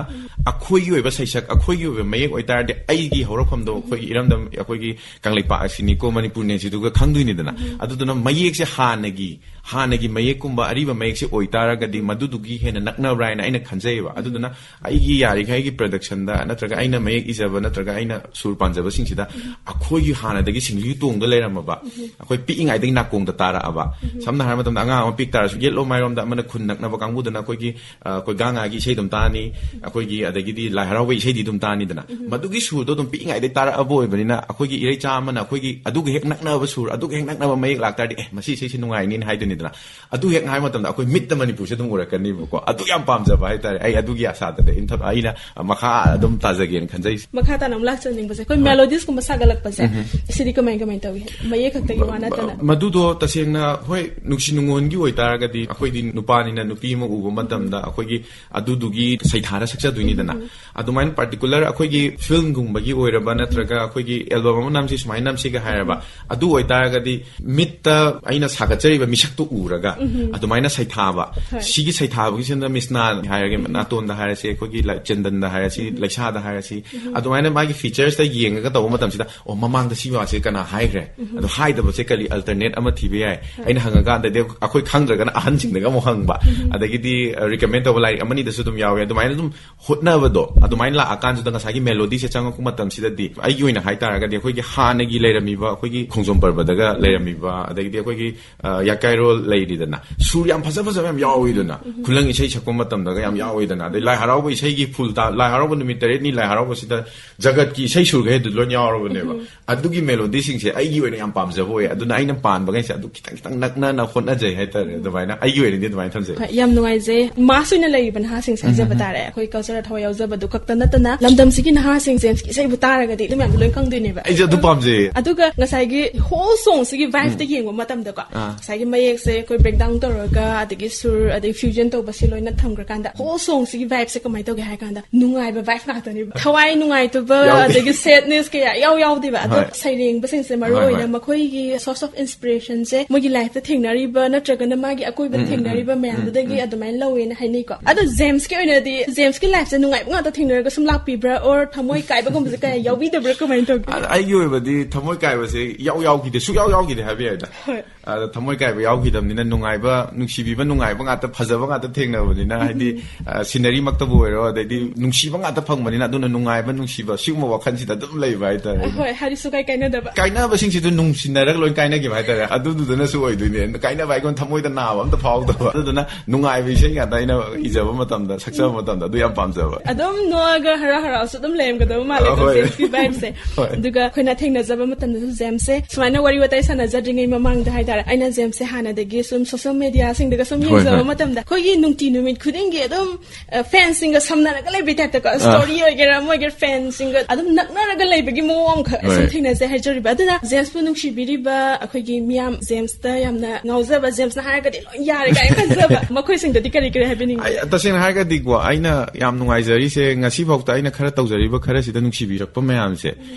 ꯑꯩꯈꯣꯏꯒꯤ ꯑꯣꯏꯕ ꯁꯩꯁꯛ, ꯑꯩꯈꯣꯏꯒꯤ ꯑꯣꯏꯕ ꯃꯌꯦꯛ ꯑꯣꯏꯇꯥꯔꯗꯤ, ꯑꯩꯒꯤ ꯍꯧꯔꯛꯐꯝꯗꯣ ꯑꯩꯈꯣꯏꯒꯤ ꯏꯔꯝꯗꯝ, ꯑꯩꯈꯣꯏꯒꯤ ꯀꯪꯂꯩꯄꯥꯛ ꯑꯁꯤꯅꯤꯀꯣ, ꯃꯅꯤꯄꯨꯔꯅꯦ ꯁꯤꯗꯨꯒ ꯈꯪꯗꯣꯏꯅꯤꯗꯅ꯫ ꯑꯗꯨꯗꯨꯅ ꯃꯌꯦꯛꯁꯦ ꯍꯥꯟꯅꯒꯤ, ꯍꯥꯟꯅꯒꯤ ꯃꯌꯦꯛꯀꯨꯝꯕ, ꯑꯔꯤꯕ ꯃꯌꯦꯛꯁꯦ ꯑꯣꯏꯇꯥꯔꯒꯗꯤ, ꯃꯗꯨꯗꯨꯒꯤ ꯍꯦꯟꯅ ꯅꯛꯅꯕ꯭ꯔꯥ ꯍꯥꯏꯅ ꯑꯩꯅ ꯈꯟꯖꯩꯌꯦꯕ꯫ ꯑꯗꯨꯗꯨꯅ ꯑꯩꯒꯤ ꯌꯥꯔꯤꯈꯩ ꯑꯩꯒꯤ ꯄ꯭ꯔꯗꯛꯁꯟꯗ, ꯅꯠꯇ꯭ꯔꯒ ꯑꯩꯅ ꯃꯌꯦꯛ ꯏꯖꯕ, ꯅꯠꯇ꯭ꯔꯒ ꯑꯩꯅ ꯁꯨꯔ ꯄꯥꯟꯖꯕꯁꯤꯡꯁꯤꯗ ꯑꯩꯈꯣꯏꯒꯤ ꯍꯥꯟꯅꯗꯒꯤ ꯁꯤꯡꯂꯤ ꯇꯣꯡꯗ ꯂꯩꯔꯝꯃꯕ, ꯑꯩꯈꯣꯏ ꯄꯤꯛꯏꯉꯩꯗꯒꯤ ꯅꯥꯀꯣꯡꯗ ꯇꯥꯔꯛꯑꯕ, ꯁꯝꯅ ꯍꯥꯏꯔꯕ ꯃꯇꯝꯗ, ꯑꯉꯥꯡ ꯑꯃ ꯄꯤꯛ ꯇꯥꯔꯁꯨ, ꯌꯦꯠꯂꯣꯝ ꯃꯥꯏꯔꯣꯝꯗ ꯑꯃꯅ ꯈꯨꯟ ꯅꯛꯅꯕ ꯀꯥꯡꯕꯨꯗꯅ ꯑꯩꯈꯣꯏꯒꯤ, ꯑ, ꯑꯩꯈꯣꯏ ꯒꯥꯡ ꯉꯥꯒꯤ ꯏꯁꯩ ꯑꯗꯨꯝ ꯇꯥꯅꯤ, ꯑꯩꯈꯣꯏꯒꯤ, ꯑꯗꯒꯤꯗꯤ ꯂꯥꯏ ꯍꯔꯥꯎꯕꯒꯤ ꯏꯁꯩꯗꯤ ꯑꯗꯨꯝ ꯇꯥꯅꯤꯗꯅ꯫ ꯃꯗꯨꯒꯤ ꯁꯨꯔꯗꯣ ꯑꯗꯨꯝ ꯄꯤꯛꯏꯉꯩꯗꯒꯤ ꯇꯥꯔꯛꯑꯕ ꯑꯣꯏꯕꯅꯤꯅ, ꯑꯩꯈꯣꯏꯒꯤ ꯏꯔꯩꯆꯥ ꯑꯃꯅ ꯑꯩꯈꯣꯏꯒꯤ ꯑꯗꯨꯒ ꯍꯦꯛ ꯅꯛꯅꯕ ꯁꯨꯔ, ꯑꯗꯨꯒ ꯍꯦꯛ ꯅꯛꯅꯕ ꯃꯌꯦꯛ ꯂꯥꯛꯇꯥꯔꯗꯤ, "ꯑꯦ, ꯃꯁꯤ ꯏꯁꯩꯁꯤ ꯅꯨꯡꯉꯥꯏꯅꯤꯅ" ꯍꯥꯏꯗꯣꯏꯅꯤꯗꯅ꯫ ꯑꯗꯨ ꯍꯦꯛ ꯍꯥꯏꯕ ꯃꯇꯝꯗ ꯑꯩꯈꯣꯏ ꯃꯤꯠꯇ ꯃꯅꯤꯄꯨꯔꯁꯦ ꯑꯗꯨꯝ ꯎꯔꯛꯀꯅꯤꯕꯀꯣ꯫ ꯑꯗꯨ ꯌꯥꯝ ꯄꯥꯝꯖꯕ ꯍꯥꯏꯇꯥꯔꯦ꯫ ꯑꯩ ꯑꯗꯨꯒꯤ ꯑꯁꯥꯗꯅꯦ ꯏꯟꯊ-, ꯑꯩꯅ ꯃꯈꯥ ꯑꯗꯨꯝ ꯇꯥꯖꯒꯦꯅ ꯈꯟꯖꯩꯁꯦ꯫ ꯃꯈꯥ ꯇꯥꯅ ꯑꯃꯨꯛ ꯂꯥꯛꯆꯅꯤꯡꯕꯁꯦ, ꯑꯩꯈꯣꯏ ꯃꯦꯂꯣꯗꯤꯁꯀꯨꯝꯕ ꯁꯥꯒꯠꯂꯛꯄꯁꯦ, ꯁꯤꯗꯤ ꯀꯃꯥꯏ ꯀꯃꯥꯏ ꯇꯧꯏ? ꯃꯌꯦꯛ ꯈꯛꯇꯒꯤ ꯋꯥ ꯅꯠꯇꯅ꯫ ꯃ-, ꯃꯗꯨꯗꯣ ꯇꯁꯦꯡꯅ, ꯍꯣꯏ, ꯅꯨꯡꯁꯤ ꯅꯨꯡꯉꯣꯟꯒꯤ ꯑꯣꯏꯇꯥꯔꯒꯗꯤ, ꯑꯩꯈꯣꯏꯗꯤ ꯅꯨꯄꯥꯅꯤꯅ, ꯅꯨꯄꯤ ꯑꯃ ꯎꯕ ꯃꯇꯝꯗ ꯑꯩꯈꯣꯏꯒꯤ ꯑꯗꯨꯗꯨꯒꯤ ꯁꯩꯊꯥꯔ ꯁꯛꯆꯗꯣꯏꯅꯤꯗꯅ꯫ ꯑꯗꯨꯃꯥꯏꯅ ꯄꯥꯔꯇꯤꯀꯨꯂꯔ ꯑꯩꯈꯣꯏꯒꯤ ꯐꯤꯂꯝꯒꯨꯝꯕꯒꯤ ꯑꯣꯏꯔꯕ, ꯅꯠꯇ꯭ꯔꯒ ꯑꯩꯈꯣꯏꯒꯤ ꯑꯦꯜꯕꯝ ꯑꯃ ꯅꯝꯁꯤ, ꯁꯨꯃꯥꯏꯅ ꯅꯝꯁꯤꯒ ꯍꯥꯏꯔꯕ, ꯑꯗꯨ ꯑꯣꯏꯇꯥꯔꯒꯗꯤ ꯃꯤꯠꯇ ꯑꯩꯅ ꯁꯥꯒꯠꯆꯔꯤꯕ ꯃꯤꯁꯛꯇꯨ ꯎꯔꯒ ꯑꯗꯨꯃꯥꯏꯅ ꯁꯩꯊꯥꯕ꯫ ꯍꯣꯏ꯫ ꯁꯤꯒꯤ ꯁꯩꯊꯥꯕꯒꯤꯁꯤꯅ ꯃꯤꯁꯅꯥ ꯍꯥꯏꯔꯒꯦ, ꯅꯥꯇꯣꯟꯗ ꯍꯥꯏꯔꯁꯤ, ꯑꯩꯈꯣꯏꯒꯤ ꯂ-, ꯆꯟꯗꯟꯗ ꯍꯥꯏꯔꯁꯤ, ꯂꯩꯁꯥꯗ ꯍꯥꯏꯔꯁꯤ, ꯑꯗꯨꯃꯥꯏꯅ ꯃꯥꯒꯤ ꯐꯤꯆꯔꯁꯇ ꯌꯦꯡꯉꯒ ꯇꯧꯕ ꯃꯇꯝꯁꯤꯗ, "ꯑꯣ, ꯃꯃꯥꯡꯗ ꯁꯤ ꯋꯥꯁꯦ ꯀꯅꯥ ꯍꯥꯏꯈ꯭ꯔꯦ? ꯑꯗꯣ ꯍꯥꯏꯗꯕꯁꯦ ꯀꯔꯤ ꯑꯜꯇꯔꯅꯦꯠ ꯑꯃ ꯊꯤꯕ ꯌꯥꯏ?" ꯑꯩꯅ ꯍꯪꯉꯀꯥꯟꯗꯗꯤ ꯑꯩꯈꯣꯏ ꯈꯪꯗ꯭ꯔꯒꯅ ꯑꯍꯟꯁꯤꯡꯗꯒ ꯑꯃꯨꯛ ꯍꯪꯕ, ꯑꯗꯒꯤꯗꯤ, ꯑ, ꯔꯤꯀꯃꯦꯟ ꯇꯧꯕ ꯂꯥꯏꯔꯤꯛ ꯑꯃꯅꯤꯗꯁꯨ ꯑꯗꯨꯝ ꯌꯥꯎꯋꯦ꯫ ꯑꯗꯨꯃꯥꯏꯅ ꯑꯗꯨꯝ ꯍꯣꯠꯅꯕꯗꯣ, ꯑꯗꯨꯃꯥꯏꯅ ꯂꯥꯛꯑꯀꯥꯟꯁꯤꯗ ꯉꯁꯥꯏꯒꯤ ꯃꯦꯂꯣꯗꯤꯁꯦ ꯆꯪꯉꯛꯄ ꯃꯇꯝꯁꯤꯗꯗꯤ, ꯑꯩꯒꯤ ꯑꯣꯏꯅ ꯍꯥꯏꯇꯥꯔꯒꯗꯤ, ꯑꯩꯈꯣꯏꯒꯤ ꯍꯥꯟꯅꯒꯤ ꯂꯩꯔꯝꯃꯤꯕ, ꯑꯩꯈꯣꯏꯒꯤ ꯈꯣꯡꯖꯣꯝ ꯄꯔꯕꯗꯒ ꯂꯩꯔꯝꯃꯤꯕ, ꯑꯗꯒꯤꯗꯤ ꯑꯩꯈꯣꯏꯒꯤ, ꯑ, ꯌꯥꯀꯥꯏꯔꯣꯜ ꯂꯩꯔꯤꯗꯅ, ꯁꯨꯔ ꯌꯥꯝ ꯐꯖ ꯐꯖꯕ ꯌꯥꯝ ꯌꯥꯎꯋꯤꯗꯅ, ꯈꯨꯂꯪ ꯏꯁꯩ ꯁꯛꯄ ꯃꯇꯝꯗꯒ ꯌꯥꯝ ꯌꯥꯎꯋꯤꯗꯅ, ꯑꯗꯩ ꯂꯥꯏ ꯍꯔꯥꯎꯕ ꯏꯁꯩꯒꯤ ꯐꯨꯜ ꯇꯥ-, ꯂꯥꯏ ꯍꯔꯥꯎꯕ ꯅꯨꯃꯤꯠ ꯇꯔꯦꯠꯅꯤ ꯂꯥꯏ ꯍꯔꯥꯎꯕꯁꯤꯗ ꯖꯒꯠꯀꯤ ꯏꯁꯩ ꯁꯨꯔꯈꯩ ꯑꯗꯨ ꯂꯣꯏ ꯌꯥꯎꯔꯕꯅꯦꯕ꯫ ꯑꯗꯨꯒꯤ ꯃꯦꯂꯣꯗꯤꯁꯤꯡꯁꯦ ꯑꯩꯒꯤ ꯑꯣꯏꯅ ꯌꯥꯝ ꯄꯥꯝꯖꯕ ꯑꯣꯏꯌꯦ꯫ ꯑꯗꯨꯅ ꯑꯩꯅ ꯄꯥꯟꯕꯈꯩꯁꯦ ꯑꯗꯨ ꯈꯤꯇꯪ ꯈꯤꯇꯪ ꯅꯛꯅꯅ ꯍꯣꯠꯅꯖꯩ ꯍꯥꯏꯇꯥꯔꯦ꯫ ꯑꯗꯨꯃꯥꯏꯅ ꯑꯩꯒꯤ ꯑꯣꯏꯅꯗꯤ ꯑꯗꯨꯃꯥꯏꯅ ꯊꯝꯖꯩ꯫ ꯍꯣꯏ, ꯌꯥꯝ ꯅꯨꯡꯉꯥꯏꯖꯩ꯫ ꯃꯥꯁ ꯑꯣꯏꯅ ꯂꯩꯔꯤꯕ ꯅꯍꯥꯁꯤꯡꯁꯦ ꯍꯥꯏꯖꯕ ꯇꯥꯔꯦ, ꯑꯩꯈꯣꯏ ꯀꯜꯆꯔꯗ ꯊꯋꯥꯏ ꯌꯥꯎꯖꯕꯗꯨ ꯈꯛꯇ ꯅꯠꯇꯅ ꯂꯝꯗꯝꯁꯤꯒꯤ ꯅꯍꯥꯁꯤꯡ ꯖꯦꯝꯁꯀꯤ ꯏꯁꯩꯕꯨ ꯇꯥꯔꯒꯗꯤ ꯑꯗꯨ ꯃꯌꯥꯝꯗꯣ ꯂꯣꯏ ꯈꯪꯗꯣꯏꯅꯦꯕ꯫ ꯑꯩꯁꯨ ꯑꯗꯨ ꯄꯥꯝꯖꯩꯌꯦ꯫ ꯑꯗꯨꯒ ꯉꯁꯥꯏꯒꯤ ꯍꯣꯜ ꯁꯣꯡꯁꯤꯒꯤ ꯚꯥꯏꯞꯇ ꯌꯦꯡꯕ ꯃꯇꯝꯗꯀꯣ, ꯑꯥ꯫ ꯉꯁꯥꯏꯒꯤ ꯃꯌꯦꯛꯁꯦ ꯑꯩꯈꯣꯏ ꯕ꯭ꯔꯦꯛ ꯗꯥꯎꯟ ꯇꯧꯔꯒ ꯑꯗꯒꯤ ꯁꯨꯔ ꯑꯗꯒꯤ ꯐ꯭ꯌꯨꯖꯟ ꯇꯧꯕꯁꯤ ꯂꯣꯏꯅ ꯊꯝꯈ꯭ꯔꯀꯥꯟꯗ ꯍꯣꯜ ꯁꯣꯡꯁꯤꯒꯤ ꯚꯥꯏꯞꯁꯦ ꯀꯃꯥꯏꯅ ꯇꯧꯒꯦ ꯍꯥꯏ ꯀꯥꯟꯗ ꯅꯨꯡꯉꯥꯏꯕ ꯚꯥꯏꯞ ꯉꯥꯛꯇꯅꯦꯕ꯫ ꯊꯋꯥꯏ ꯅꯨꯡꯉꯥꯏꯇꯕ ꯌꯥꯎꯗꯦ꯫ ꯑꯗꯒꯤ ꯁꯦꯗꯅꯦꯁ ꯀꯌꯥ ꯏꯌꯥꯎ ꯌꯥꯎꯗꯦꯕ꯫ ꯑꯗꯣ ꯍꯣꯏ꯫ ꯁꯩꯔꯦꯡꯕꯁꯤꯡꯁꯦ ꯃꯔꯨ ꯍꯣꯏ, ꯑꯣꯏꯅ ꯍꯣꯏ꯫ ꯃꯈꯣꯏꯒꯤ ꯁꯣꯔꯁ ꯑꯣꯐ ꯏꯟꯁꯄꯤꯔꯦꯁꯟꯁꯦ ꯃꯣꯏꯒꯤ ꯂꯥꯏꯐꯇ ꯊꯦꯡꯅꯔꯤꯕ ꯅꯠꯇ꯭ꯔꯒꯅ ꯃꯥꯒꯤ ꯑꯀꯣꯏꯕꯗ ꯊꯦꯡꯅꯔꯤꯕ ꯃꯌꯥꯝꯗꯨꯗꯒꯤ ꯑꯗꯨꯃꯥꯏꯅ ꯂꯧꯋꯦꯅ ꯍꯥꯏꯅꯩꯀꯣ꯫ ꯑꯗꯣ ꯖꯦꯝꯁꯀꯤ ꯑꯣꯏꯅꯗꯤ ꯖꯦꯝꯁꯀꯤ ꯂꯥꯏꯐꯁꯦ ꯅꯨꯡꯉꯥꯏꯕ ꯉꯥꯛꯇ ꯊꯦꯡꯅꯔꯒ ꯁꯨꯝ ꯂꯥꯛꯄꯤꯕ꯭ꯔꯥ, or ꯊꯃꯣꯏ ꯀꯥꯏꯕꯒꯨꯝꯕꯁꯦ ꯀꯌꯥ ꯌꯥꯎꯕꯤꯗꯕ꯭ꯔꯥ, ꯀꯃꯥꯏꯅ ꯇꯧꯒꯦ? ꯑ-, ꯑꯩꯒꯤ ꯑꯣꯏꯕꯗꯤ ꯊꯃꯣꯏ ꯀꯥꯏꯕꯁꯦ ꯏꯌꯥꯎ ꯌꯥꯎꯈꯤꯗꯦ, ꯁꯨꯛꯌꯥꯎ ꯌꯥꯎꯈꯤꯗꯦ ꯍꯥꯏꯕ ꯌꯥꯏꯗ꯫ ꯍꯣꯏ꯫ ꯑꯗ ꯊꯃꯣꯏ ꯀꯥꯏꯕ ꯌꯥꯎꯈꯤꯗꯕꯅꯤꯅ, ꯅꯨꯡꯉꯥꯏꯕ, ꯅꯨꯡꯁꯤꯕꯤꯕ, ꯅꯨꯡꯉꯥꯏꯕ ꯉꯥꯛꯇ, ꯐꯖꯕ ꯉꯥꯛꯇ ꯊꯦꯡꯅꯕꯅꯤꯅ, ꯍꯥꯏꯗꯤ, ꯑ, ꯁꯤꯅꯔꯤꯃꯛꯇꯕꯨ ꯑꯣꯏꯔꯣ, ꯑꯗꯩꯗꯤ ꯅꯨꯡꯁꯤꯕ ꯉꯥꯛꯇ ꯐꯪꯕꯅꯤꯅ, ꯑꯗꯨꯅ ꯅꯨꯡꯉꯥꯏꯕ, ꯅꯨꯡꯁꯤꯕ ꯁꯤꯒꯨꯝꯕ ꯋꯥꯈꯜꯁꯤꯗ ꯑꯗꯨꯝ ꯂꯩꯕ ꯍꯥꯏꯇꯥꯔꯦ꯫ ꯍꯣꯏ, ꯍꯥꯏꯗꯤ ꯁꯨꯀꯥꯏ ꯀꯥꯏꯅꯗꯕ꯫ ꯀꯥꯏꯅꯕꯁꯤꯡꯁꯤꯁꯨ ꯅꯨꯡꯁꯤꯅꯔꯒ ꯂꯣꯏ ꯀꯥꯏꯅꯈꯤꯕ ꯍꯥꯏꯇꯥꯔꯦ꯫ ꯑꯗꯨꯗꯨꯗꯅꯁꯨ ꯑꯣꯏꯗꯣꯏꯅꯦ꯫ ꯀꯥꯏꯅꯕ ꯍꯥꯏꯒ ꯊꯃꯣꯏꯗ ꯅꯥꯕ ꯑꯝꯇ ꯐꯥꯎꯗꯕ꯫ ꯑꯗꯨꯗꯨꯅ ꯅꯨꯡꯉꯥꯏꯕ ꯏꯁꯩ ꯉꯥꯛꯇ ꯑꯩꯅ ꯏꯖꯕ ꯃꯇꯝꯗ, ꯁꯛꯆꯕ ꯃꯇꯝꯗ ꯑꯗꯨ ꯌꯥꯝ ꯄꯥꯝꯖꯕ꯫ ꯑꯗꯨꯝ ꯅꯣꯛꯑꯒ ꯍꯔꯥꯎ ꯍꯔꯥꯎꯁꯨ ꯑꯗꯨꯝ ꯂꯩꯔꯝꯒꯗꯕ ꯃꯥꯜꯂꯦꯀꯣ, ꯍꯣꯏ꯫ ꯖꯦꯝꯁꯀꯤ ꯚꯥꯏꯞꯁꯦ꯫ ꯍꯣꯏ꯫ ꯑꯗꯨꯒ ꯑꯩꯈꯣꯏꯅ ꯊꯦꯡꯅꯖꯕ ꯃꯇꯝꯗꯁꯨ ꯖꯦꯝꯁꯁꯦ ꯁꯨꯃꯥꯏꯅ ꯋꯥꯔꯤ ꯋꯥꯇꯥꯏ ꯁꯥꯟꯅꯖꯗ꯭ꯔꯤꯉꯩ ꯃꯃꯥꯡꯗ ꯍꯥꯏꯇꯥꯔꯦ, ꯑꯩꯅ ꯖꯦꯝꯁꯁꯦ ꯍꯥꯟꯅꯗꯒꯤ ꯁꯨꯝ ꯁꯣꯁꯤꯌꯦꯜ ꯃꯦꯗꯤꯌꯥꯁꯤꯡꯗꯒ ꯁꯨꯝ ꯍꯣꯏ, ꯌꯦꯡꯖꯕ ꯍꯣꯏ꯫ ꯃꯇꯝꯗ ꯑꯩꯈꯣꯏꯒꯤ ꯅꯨꯡꯇꯤ ꯅꯨꯃꯤꯠ ꯈꯨꯗꯤꯡꯒꯤ ꯑꯗꯨꯝ, ꯑ, ꯐꯦꯟꯁꯤꯡꯒ ꯁꯝꯅꯔꯒ ꯂꯩꯕꯩ ꯇꯥꯏꯞꯇꯀꯣ, ꯁ꯭ꯇꯣꯔꯤ ꯑꯣꯏꯒꯦꯔꯥ ꯑꯃ ꯑꯣꯏꯒꯦꯔꯥ ꯐꯦꯟꯁꯤꯡꯒ ꯑꯗꯨꯝ ꯅꯛꯅꯔꯒ ꯂꯩꯕꯒꯤ ꯃꯑꯣꯡ ꯑꯃꯈꯛ ꯁꯨꯝ ꯍꯣꯏ꯫ ꯊꯦꯡꯅꯖꯩ ꯍꯥꯏꯖꯔꯤꯕ꯫ ꯑꯗꯨꯅ ꯖꯦꯝꯁꯄꯨ ꯅꯨꯡꯁꯤꯕꯤꯔꯤꯕ ꯑꯩꯈꯣꯏꯒꯤ ꯃꯤꯌꯥꯝ, ꯖꯦꯝꯁꯇ ꯌꯥꯝꯅ ꯉꯥꯎꯖꯕ, ꯖꯦꯝꯁꯅ ꯍꯥꯏꯔꯒꯗꯤ ꯂꯣꯏ ꯌꯥꯔꯦ ꯀꯥꯏꯅ ꯈꯟꯖꯕ ꯃꯈꯣꯏꯁꯤꯡꯗꯗꯤ ꯀꯔꯤ ꯀꯔꯤ ꯍꯥꯏꯕꯤꯅꯤꯡꯉꯤ? ꯑꯩ, ꯇꯁꯦꯡꯅ ꯍꯥꯏꯔꯒꯗꯤꯀꯣ, ꯑꯩꯅ ꯌꯥꯝ ꯅꯨꯡꯉꯥꯏꯖꯔꯤꯁꯦ, ꯉꯁꯤ ꯐꯥꯎꯗ ꯑꯩꯅ ꯈꯔ ꯇꯧꯖꯔꯤꯕ ꯈꯔꯁꯤꯗ ꯅꯨꯡꯁꯤꯕꯤꯔꯛꯄ ꯃꯌꯥꯝꯁꯦ,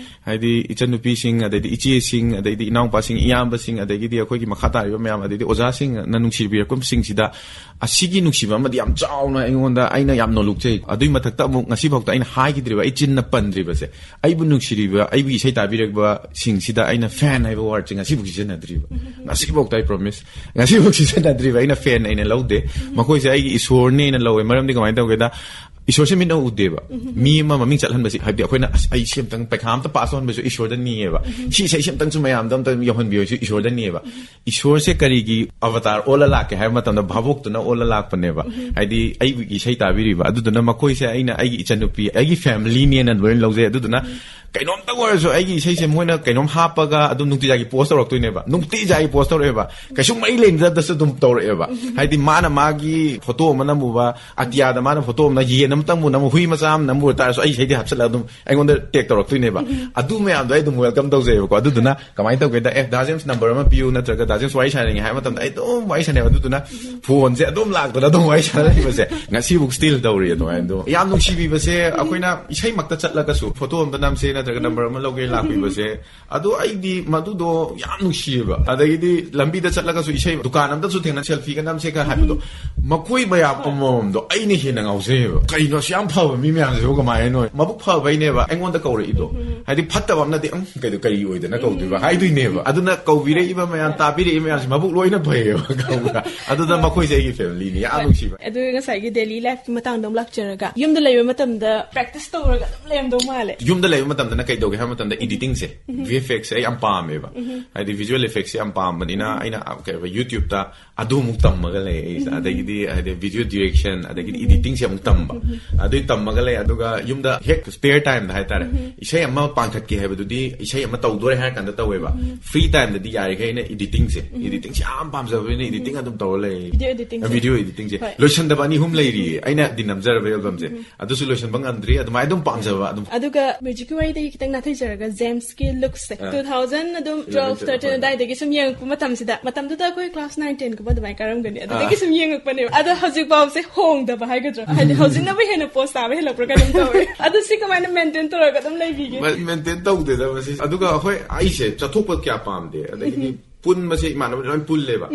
ꯍꯥꯏꯗꯤ ꯏꯆꯟꯅꯨꯄꯤꯁꯤꯡ, ꯑꯗꯩꯗꯤ ꯏꯆꯦꯁꯤꯡ, ꯑꯗꯩꯗꯤ ꯏꯅꯥꯎꯄꯥꯁꯤꯡ, ꯏꯌꯥꯝꯕꯁꯤꯡ, ꯑꯗꯒꯤꯗꯤ ꯑꯩꯈꯣꯏꯒꯤ ꯃꯈꯥ ꯇꯥꯔꯤꯕ ꯃꯌꯥꯝ, ꯑꯗꯩꯗꯤ ꯑꯣꯖꯥꯁꯤꯡꯅ ꯅꯨꯡꯁꯤꯕꯤꯔꯛꯄꯁꯤꯡꯁꯤꯗ, ꯑꯁꯤꯒꯤ ꯅꯨꯡꯁꯤꯕ ꯑꯃꯗꯤ ꯌꯥꯝ ꯆꯥꯎꯅ ꯑꯩꯉꯣꯟꯗ, ꯑꯩꯅ ꯌꯥꯝ ꯅꯣꯂꯨꯛꯆꯩ꯫ ꯑꯗꯨꯏ ꯃꯊꯛꯇ ꯑꯃꯨꯛ ꯉꯁꯤ ꯐꯥꯎꯗ ꯑꯩꯅ ꯍꯥꯏꯈꯤꯗ꯭ꯔꯤꯕ, ꯑꯩ ꯆꯤꯟꯅ ꯄꯟꯗ꯭ꯔꯤꯕꯁꯦ, ꯑꯩꯕꯨ ꯅꯨꯡꯁꯤꯔꯤꯕ, ꯑꯩꯕꯨ ꯏꯁꯩ ꯇꯥꯕꯤꯔꯛꯄꯁꯤꯡꯁꯤꯗ ꯑꯩꯅ ꯐꯦꯟ ꯍꯥꯏꯕ ꯋꯥꯔꯗꯁꯦ ꯉꯁꯤꯐꯥꯎ ꯁꯤꯖꯤꯟꯅꯗ꯭ꯔꯤꯕ꯫ ꯉꯁꯤꯐꯥꯎꯗ, ꯑꯩ ꯄ꯭ꯔꯣꯃꯤꯁ, ꯉꯁꯤꯐꯥꯎ ꯁꯤꯖꯤꯟꯅꯗ꯭ꯔꯤꯕ꯫ ꯑꯩꯅ ꯐꯦꯟ ꯑꯩꯅ ꯂꯧꯗꯦ꯫ ꯃꯈꯣꯏꯁꯦ ꯑꯩꯒꯤ ꯏꯁꯣꯔꯅꯦꯅ ꯂꯧꯋꯦ꯫ ꯃꯔꯝꯗꯤ ꯀꯃꯥꯏꯅ ꯇꯧꯒꯦꯗ, ꯏꯁꯣꯔꯁꯦ ꯃꯤꯠꯅ ꯎꯗꯦꯕ꯫ ꯃꯤ ꯑꯃ ꯃꯃꯤꯡ ꯆꯠꯍꯟꯕꯁꯤ, ꯍꯥꯏꯕꯗꯤ ꯑꯩꯈꯣꯏꯅ, "ꯑꯁ, ꯑꯩ ꯁꯤ ꯑꯝꯇꯪ ꯄꯩꯈꯥ ꯑꯝꯇ ꯄꯥꯁ ꯇꯧꯍꯟꯕꯁꯨ ꯏꯁꯣꯔꯗ ꯅꯤꯌꯦꯕ꯫ ꯁꯤ ꯏꯁꯩꯁꯤ ꯑꯝꯇꯪꯁꯨ ꯃꯌꯥꯝꯗ ꯑꯝꯇ ꯌꯧꯍꯟꯕꯤꯌꯨꯁꯨ ꯏꯁꯣꯔꯗ ꯅꯤꯌꯦꯕ"꯫ ꯏꯁꯣꯔꯁꯦ ꯀꯔꯤꯒꯤ ꯑꯕꯇꯥꯔ ꯑꯣꯜꯂ ꯂꯥꯛꯀꯦ ꯍꯥꯏꯕ ꯃꯇꯝꯗ ꯚꯥꯕꯣꯛꯇꯨꯅ ꯑꯣꯜꯂ ꯂꯥꯛꯄꯅꯦꯕ꯫ ꯍꯥꯏꯗꯤ ꯑꯩꯕꯨ ꯏꯁꯩ ꯇꯥꯕꯤꯔꯤꯕ꯫ ꯑꯗꯨꯗꯨꯅ ꯃꯈꯣꯏꯁꯦ ꯑꯩꯅ ꯑꯩꯒꯤ ꯏꯆꯟꯅꯨꯄꯤ, ꯑꯩꯒꯤ ꯐꯦꯃꯤꯂꯤꯅꯦꯅ ꯂꯣꯏꯅ ꯂꯧꯖꯩ꯫ ꯑꯗꯨꯗꯨꯅ ꯀꯩꯅꯣꯝꯇ ꯑꯣꯏꯔꯁꯨ ꯑꯩꯒꯤ ꯏꯁꯩꯁꯦ ꯃꯣꯏꯅ ꯀꯩꯅꯣꯝ ꯍꯥꯞꯄꯒ ꯑꯗꯨꯝ ꯅꯨꯡꯇꯤꯖꯥꯒꯤ ꯄꯣꯁ ꯇꯧꯔꯛꯇꯣꯏꯅꯦꯕ, ꯅꯨꯡꯇꯤꯖꯥꯒꯤ ꯄꯣꯁ ꯇꯧꯔꯛꯑꯦꯕ, ꯀꯩꯁꯨ ꯃꯔꯤ ꯂꯩꯅꯗꯕꯗꯁꯨ ꯑꯗꯨꯝ ꯇꯧꯔꯛꯑꯦꯕ꯫ ꯍꯥꯏꯗꯤ ꯃꯥꯅ ꯃꯥꯒꯤ ꯐꯣꯇꯣ ꯑꯃ ꯅꯝꯃꯨꯕ, ꯑꯇꯤꯌꯥꯗ ꯃꯥꯅ ꯐꯣꯇꯣ ꯑꯃꯅ, ꯌꯦꯟ ꯑꯃꯇꯪꯕꯨ ꯅꯝꯃꯨ, ꯍꯨꯏ ꯃꯆꯥ ꯑꯃ ꯅꯝꯃꯨ ꯑꯣꯏꯇꯥꯔꯁꯨ ꯑꯩ ꯏꯁꯩꯗꯤ ꯍꯥꯞꯆꯤꯜꯂꯒ ꯑꯗꯨꯝ ꯑꯩꯉꯣꯟꯗ ꯇꯦꯛ ꯇꯧꯔꯛꯇꯣꯏꯅꯦꯕ꯫ ꯑꯗꯨ ꯃꯌꯥꯝꯗꯣ ꯑꯩ ꯑꯗꯨꯝ ꯋꯦꯜꯀꯝ ꯇꯧꯖꯩꯕꯀꯣ꯫ ꯑꯗꯨꯗꯨꯅ ꯀꯃꯥꯏꯅ ꯇꯧꯒꯦꯗ, "ꯑꯦ, ꯗꯥ ꯖꯦꯝꯁ ꯅꯝꯕꯔ ꯑꯃ ꯄꯤꯌꯨ, ꯅꯠꯇ꯭ꯔꯒ ꯗꯥ ꯖꯦꯝꯁ ꯋꯥꯔꯤ ꯁꯥꯟꯅꯅꯤꯡꯉꯦ" ꯍꯥꯏꯕ ꯃꯇꯝꯗ ꯑꯩ ꯑꯗꯨꯝ ꯋꯥꯔꯤ ꯁꯥꯟꯅꯩꯕ꯫ ꯑꯗꯨꯗꯨꯅ ꯐꯣꯟꯁꯦ ꯑꯗꯨꯝ ꯂꯥꯛꯇꯅ ꯑꯗꯨꯝ ꯋꯥꯔꯤ ꯁꯥꯟꯅ ꯂꯩꯕꯁꯦ ꯉꯁꯤꯕꯨꯛ ꯁ꯭ꯇꯤꯜ ꯇꯧꯔꯤ ꯑꯗꯨꯃꯥꯏꯅ꯫ ꯑꯗꯣ ꯌꯥꯝ ꯅꯨꯡꯁꯤꯕꯤꯕꯁꯦ, ꯑꯩꯈꯣꯏꯅ ꯏꯁꯩꯃꯛꯇ ꯆꯠꯂꯒꯁꯨ, ꯐꯣꯇꯣ ꯑꯝꯇ ꯅꯝꯁꯦ ꯅꯠꯇ꯭ꯔꯒ ꯅꯝꯕꯔ ꯑꯃ ꯂꯧꯒꯦ ꯂꯥꯛꯄꯤꯕꯁꯦ, ꯑꯗꯣ ꯑꯩꯗꯤ ꯃꯗꯨꯗꯣ ꯌꯥꯝ ꯅꯨꯡꯁꯤꯌꯦꯕ꯫ ꯑꯗꯒꯤꯗꯤ ꯂꯝꯕꯤꯗ ꯆꯠꯂꯒꯁꯨ ꯏꯁꯩ ꯗꯨꯀꯥꯟ ꯑꯝꯗꯁꯨ ꯊꯦꯡꯅ ꯁꯦꯜꯐꯤꯒ ꯅꯝꯁꯦꯒ ꯍꯥꯏꯕꯗꯣ, ꯃꯈꯣꯏ ꯃꯌꯥꯝ ꯑꯃꯃꯝꯗꯣ ꯑꯩꯅ ꯍꯦꯟꯅ ꯉꯥꯎꯖꯩꯌꯦꯕ꯫ "ꯀꯩꯅꯣ ꯑꯁꯨꯛ ꯌꯥꯝ ꯐꯕ ꯃꯤ ꯃꯌꯥꯝꯁꯤꯕꯨ ꯀꯃꯥꯏꯅꯅꯣ?" ꯃꯕꯨꯛ ꯐꯕꯩꯅꯦꯕ ꯑꯩꯉꯣꯟꯗ ꯀꯧꯔꯛꯏꯗꯣ꯫ ꯍꯥꯏꯗꯤ ꯐꯠꯇꯕ ꯑꯃꯅꯗꯤ, "ꯎꯝ, ꯀꯩꯗꯣ, ꯀꯔꯤ ꯑꯣꯏꯗꯅ ꯀꯧꯗꯣꯏꯕ?" ꯍꯥꯏꯗꯣꯏꯅꯦꯕ꯫ ꯑꯗꯨꯅ ꯀꯧꯕꯤꯔꯛꯏꯕ ꯃꯌꯥꯝ, ꯇꯥꯕꯤꯔꯛꯏꯕ ꯃꯌꯥꯝꯁꯤ ꯃꯕꯨꯛ ꯂꯣꯏꯅ ꯐꯩꯌꯦꯕ, ꯈꯪꯕ꯭ꯔꯥ? ꯑꯗꯨꯅ ꯃꯈꯣꯏꯁꯦ ꯑꯩꯒꯤ ꯐꯦꯃꯤꯂꯤꯅꯤ, ꯌꯥꯝ ꯅꯨꯡꯁꯤꯕ꯫ ꯑꯗꯨ ꯉꯁꯥꯏꯒꯤ ꯗꯦꯂꯤ ꯂꯥꯏꯐꯀꯤ ꯃꯇꯥꯡꯗ ꯑꯃꯨꯛ ꯂꯥꯛꯆꯔꯒ, ꯌꯨꯝꯗ ꯂꯩꯕ ꯃꯇꯝꯗ ꯄ꯭ꯔꯦꯛꯇꯤꯁ ꯇꯧꯔꯒ ꯑꯗꯨꯝ ꯂꯩꯔꯝꯗꯧ ꯃꯥꯜꯂꯦ꯫ ꯌꯨꯝꯗ ꯂꯩꯕ ꯃꯇꯝꯗꯅ ꯀꯩꯗꯧꯒꯦ ꯍꯥꯏꯕ ꯃꯇꯝꯗ, ꯏꯗꯤꯇꯤꯡꯁꯦ, ꯚꯤ ꯑꯦꯐ ꯑꯦꯛꯁꯁꯦ ꯑꯩ ꯌꯥꯝ ꯄꯥꯝꯃꯦꯕ꯫ ꯍꯥꯏꯗꯤ ꯚꯤꯖꯨꯋꯦꯜ ꯏꯐꯦꯛꯁꯦ ꯌꯥꯝ ꯄꯥꯝꯕꯅꯤꯅ, ꯑꯩꯅ, ꯑ, ꯀꯩ ꯍꯥꯏꯕ, ꯌꯨꯇ꯭ꯌꯨꯕꯇ ꯑꯗꯨ ꯑꯃꯨꯛ ꯇꯝꯃꯒ ꯂꯩ ꯑꯩꯁꯦ꯫ ꯑꯗꯒꯤꯗꯤ ꯍꯥꯏꯗꯤ ꯚꯤꯗꯤꯑꯣ ꯗꯤꯔꯦꯛꯁꯟ, ꯑꯗꯒꯤꯗꯤ ꯏꯗꯤꯇꯤꯡꯁꯦ ꯑꯃꯨꯛ ꯇꯝꯕ꯫ ꯑꯗꯨꯏ ꯇꯝꯃꯒ ꯂꯩ꯫ ꯑꯗꯨꯒ ꯌꯨꯝꯗ ꯍꯦꯛ ꯁ꯭ꯄꯦꯌꯔ ꯇꯥꯏꯝꯗ ꯍꯥꯏꯇꯥꯔꯦ, ꯏꯁꯩ ꯑꯃ ꯄꯥꯡꯈꯠꯀꯦ ꯍꯥꯏꯕꯗꯨꯗꯤ, ꯏꯁꯩ ꯑꯃ ꯇꯧꯗꯣꯔꯦ ꯍꯥꯏꯔ ꯀꯥꯟꯗ ꯇꯧꯋꯦꯕ꯫ ꯐ꯭ꯔꯤ ꯇꯥꯏꯝꯗꯗꯤ ꯌꯥꯔꯤꯈꯩ ꯑꯩꯅ ꯏꯗꯤꯇꯤꯡꯁꯦ, ꯏꯗꯤꯇꯤꯡꯁꯦ ꯌꯥꯝ ꯄꯥꯝꯖꯕꯅꯤꯅ ꯏꯗꯤꯇꯤꯡ ꯑꯗꯨꯝ ꯇꯧꯔ ꯂꯩ꯫ ꯚꯤꯗꯤꯑꯣ ꯏꯗꯤꯇꯤꯡꯁꯦ꯫ ꯚꯤꯗꯤꯑꯣ ꯏꯗꯤꯇꯤꯡꯁꯦ ꯍꯣꯏ꯫ ꯂꯣꯏꯁꯟꯗꯕ ꯑꯅꯤ ꯑꯍꯨꯝ ꯂꯩꯔꯤꯌꯦ, ꯑꯩꯅꯗꯤ ꯅꯝꯖꯔꯕ ꯑꯦꯜꯕꯝꯁꯦ꯫ ꯑꯗꯨꯁꯨ ꯂꯣꯏꯁꯟꯕ ꯉꯝꯗ꯭ꯔꯤ꯫ ꯑꯗꯨꯃꯥꯏꯅ ꯑꯗꯨꯝ ꯄꯥꯝꯖꯕ ꯑꯗꯨꯝ꯫ ꯑꯗꯨꯒ ꯃ꯭ꯌꯨꯖꯤꯛꯀꯤ ꯋꯥꯔꯤꯗꯒꯤ ꯈꯤꯇꯪ ꯅꯥꯊꯩꯖꯔꯒ, ꯖꯦꯝꯁꯀꯤ ꯂꯨꯛꯁꯦ ꯑꯥ꯫ ꯇꯨ ꯊꯥꯎꯖꯟ ꯑꯗꯨꯝ ꯏꯂꯚꯦꯟ, ꯇꯨꯋꯦꯜꯐ, ꯊꯥꯔꯇꯤꯟ ꯇꯨꯋꯦꯜꯐ ꯑꯗꯨꯋꯥꯏꯗꯒꯤ ꯁꯨꯝ ꯌꯦꯡꯉꯛꯄ ꯃꯇꯝꯁꯤꯗ, ꯃꯇꯝꯗꯨꯗ ꯑꯩꯈꯣꯏ ꯀ꯭ꯂꯥꯁ ꯅꯥꯏꯟ, ꯇꯦꯟꯒꯨꯝꯕ ꯑꯗꯨꯃꯥꯏꯅ ꯀꯥꯔꯝꯒꯅꯤ꯫ ꯑꯗꯨꯗꯒꯤ ꯑꯥ꯫ ꯁꯨꯝ ꯌꯦꯡꯉꯛꯄꯅꯦꯕ꯫ ꯑꯗꯣ ꯍꯧꯖꯤꯛ ꯐꯥꯎꯁꯦ ꯍꯣꯡꯗꯕ ꯍꯥꯏꯒꯗ꯭ꯔꯥ? ꯍꯥꯏꯗꯤ ꯍꯧꯖꯤꯛꯅꯕꯨ ꯍꯦꯟꯅ ꯄꯣꯁ ꯇꯥꯕ ꯍꯦꯜꯂꯛꯄ꯭ꯔꯥ ꯀꯩꯅꯣꯝ ꯇꯧꯋꯦ꯫ ꯑꯗꯣ ꯁꯤ ꯀꯃꯥꯏꯅ ꯃꯦꯟꯇꯦꯟ ꯇꯧꯔꯒ ꯑꯗꯨꯝ ꯂꯩꯕꯤꯒꯦ? ꯃꯦꯟꯇꯦꯟ ꯇꯧꯗꯦꯗ ꯃꯁꯤ꯫ ꯑꯗꯨꯒ ꯍꯣꯏ, ꯑꯩꯁꯦ ꯆꯠꯊꯣꯛꯄ ꯀꯌꯥ ꯄꯥꯝꯗꯦ꯫ ꯑꯗꯒꯤꯗꯤ ꯄꯨꯟꯕꯁꯦ ꯏꯃꯥꯟꯅꯕ ꯂꯣꯏ ꯄꯨꯜꯂꯦꯕ꯫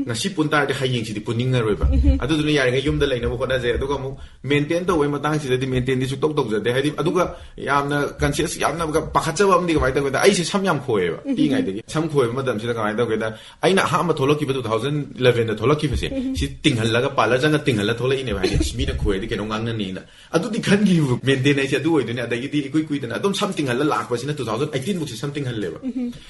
ꯉꯁꯤ ꯄꯨꯟ ꯇꯥꯔꯗꯤ ꯍꯌꯦꯡꯁꯤꯗꯤ ꯄꯨꯟꯅꯤꯡꯉꯔꯣꯏꯕ꯫ ꯑꯗꯨꯗꯨꯅ ꯌꯥꯔꯤꯉꯩ ꯌꯨꯝꯗ ꯂꯩꯅꯕ ꯍꯣꯠꯅꯖꯩ꯫ ꯑꯗꯨꯒ ꯑꯃꯨꯛ ꯃꯦꯟꯇꯦꯟ ꯇꯧꯕꯩ ꯃꯇꯥꯡꯁꯤꯗꯗꯤ ꯃꯦꯟꯇꯦꯟꯗꯤ ꯁꯨꯛꯇꯧ ꯇꯧꯖꯗꯦ꯫ ꯍꯥꯏꯗꯤ ꯑꯗꯨꯒ ꯌꯥꯝꯅ ꯀꯟꯁꯤꯌꯁ, ꯌꯥꯝꯅ ꯄꯥꯈꯠꯆꯕ ꯑꯃꯗꯤ ꯀꯃꯥꯏꯅ ꯇꯧꯒꯦꯗ, ꯑꯩꯁꯦ ꯁꯝ ꯌꯥꯝ ꯈꯣꯏꯌꯦꯕ ꯄꯤꯛꯏꯉꯩꯗꯒꯤ꯫ ꯁꯝ ꯈꯣꯏꯕ ꯃꯇꯝꯁꯤꯗ ꯀꯃꯥꯏꯅ ꯇꯧꯒꯦꯗ, ꯑꯩꯅ ꯑꯍꯥꯟꯕ ꯊꯣꯛꯂꯛꯈꯤꯕ ꯇꯨ ꯊꯥꯎꯖꯟ ꯏꯂꯚꯦꯟꯗ ꯊꯣꯛꯂꯛꯈꯤꯕꯁꯦ, ꯁꯤ ꯇꯤꯡꯍꯜꯂꯒ, ꯄꯥꯔꯂꯔ ꯆꯪꯉ ꯇꯤꯡꯍꯜꯂ ꯊꯣꯛꯂꯛꯏꯅꯦꯕ꯫ ꯍꯥꯏꯗꯤ, "ꯑꯁ, ꯃꯤꯅ ꯈꯣꯏꯔꯗꯤ ꯀꯩꯅꯣꯝ ꯉꯥꯡꯅꯅꯤꯅ"꯫ ꯑꯗꯨꯗꯤ ꯈꯟꯈꯤꯕ ꯃꯦꯟꯇꯦꯟ ꯍꯥꯏꯁꯦ ꯑꯗꯨ ꯑꯣꯏꯗꯣꯏꯅꯦ꯫ ꯑꯗꯒꯤꯗꯤ ꯏꯀꯨꯏ ꯀꯨꯏꯗꯅ ꯑꯗꯨꯝ ꯁꯝ ꯇꯤꯡꯍꯜꯂ ꯂꯥꯛꯄꯁꯤꯅ ꯇꯨ ꯊꯥꯎꯖꯟ ꯑꯩꯠꯇꯤꯟ ꯐꯥꯎꯁꯦ ꯁꯝ ꯇꯤꯡꯍꯜꯂꯦꯕ꯫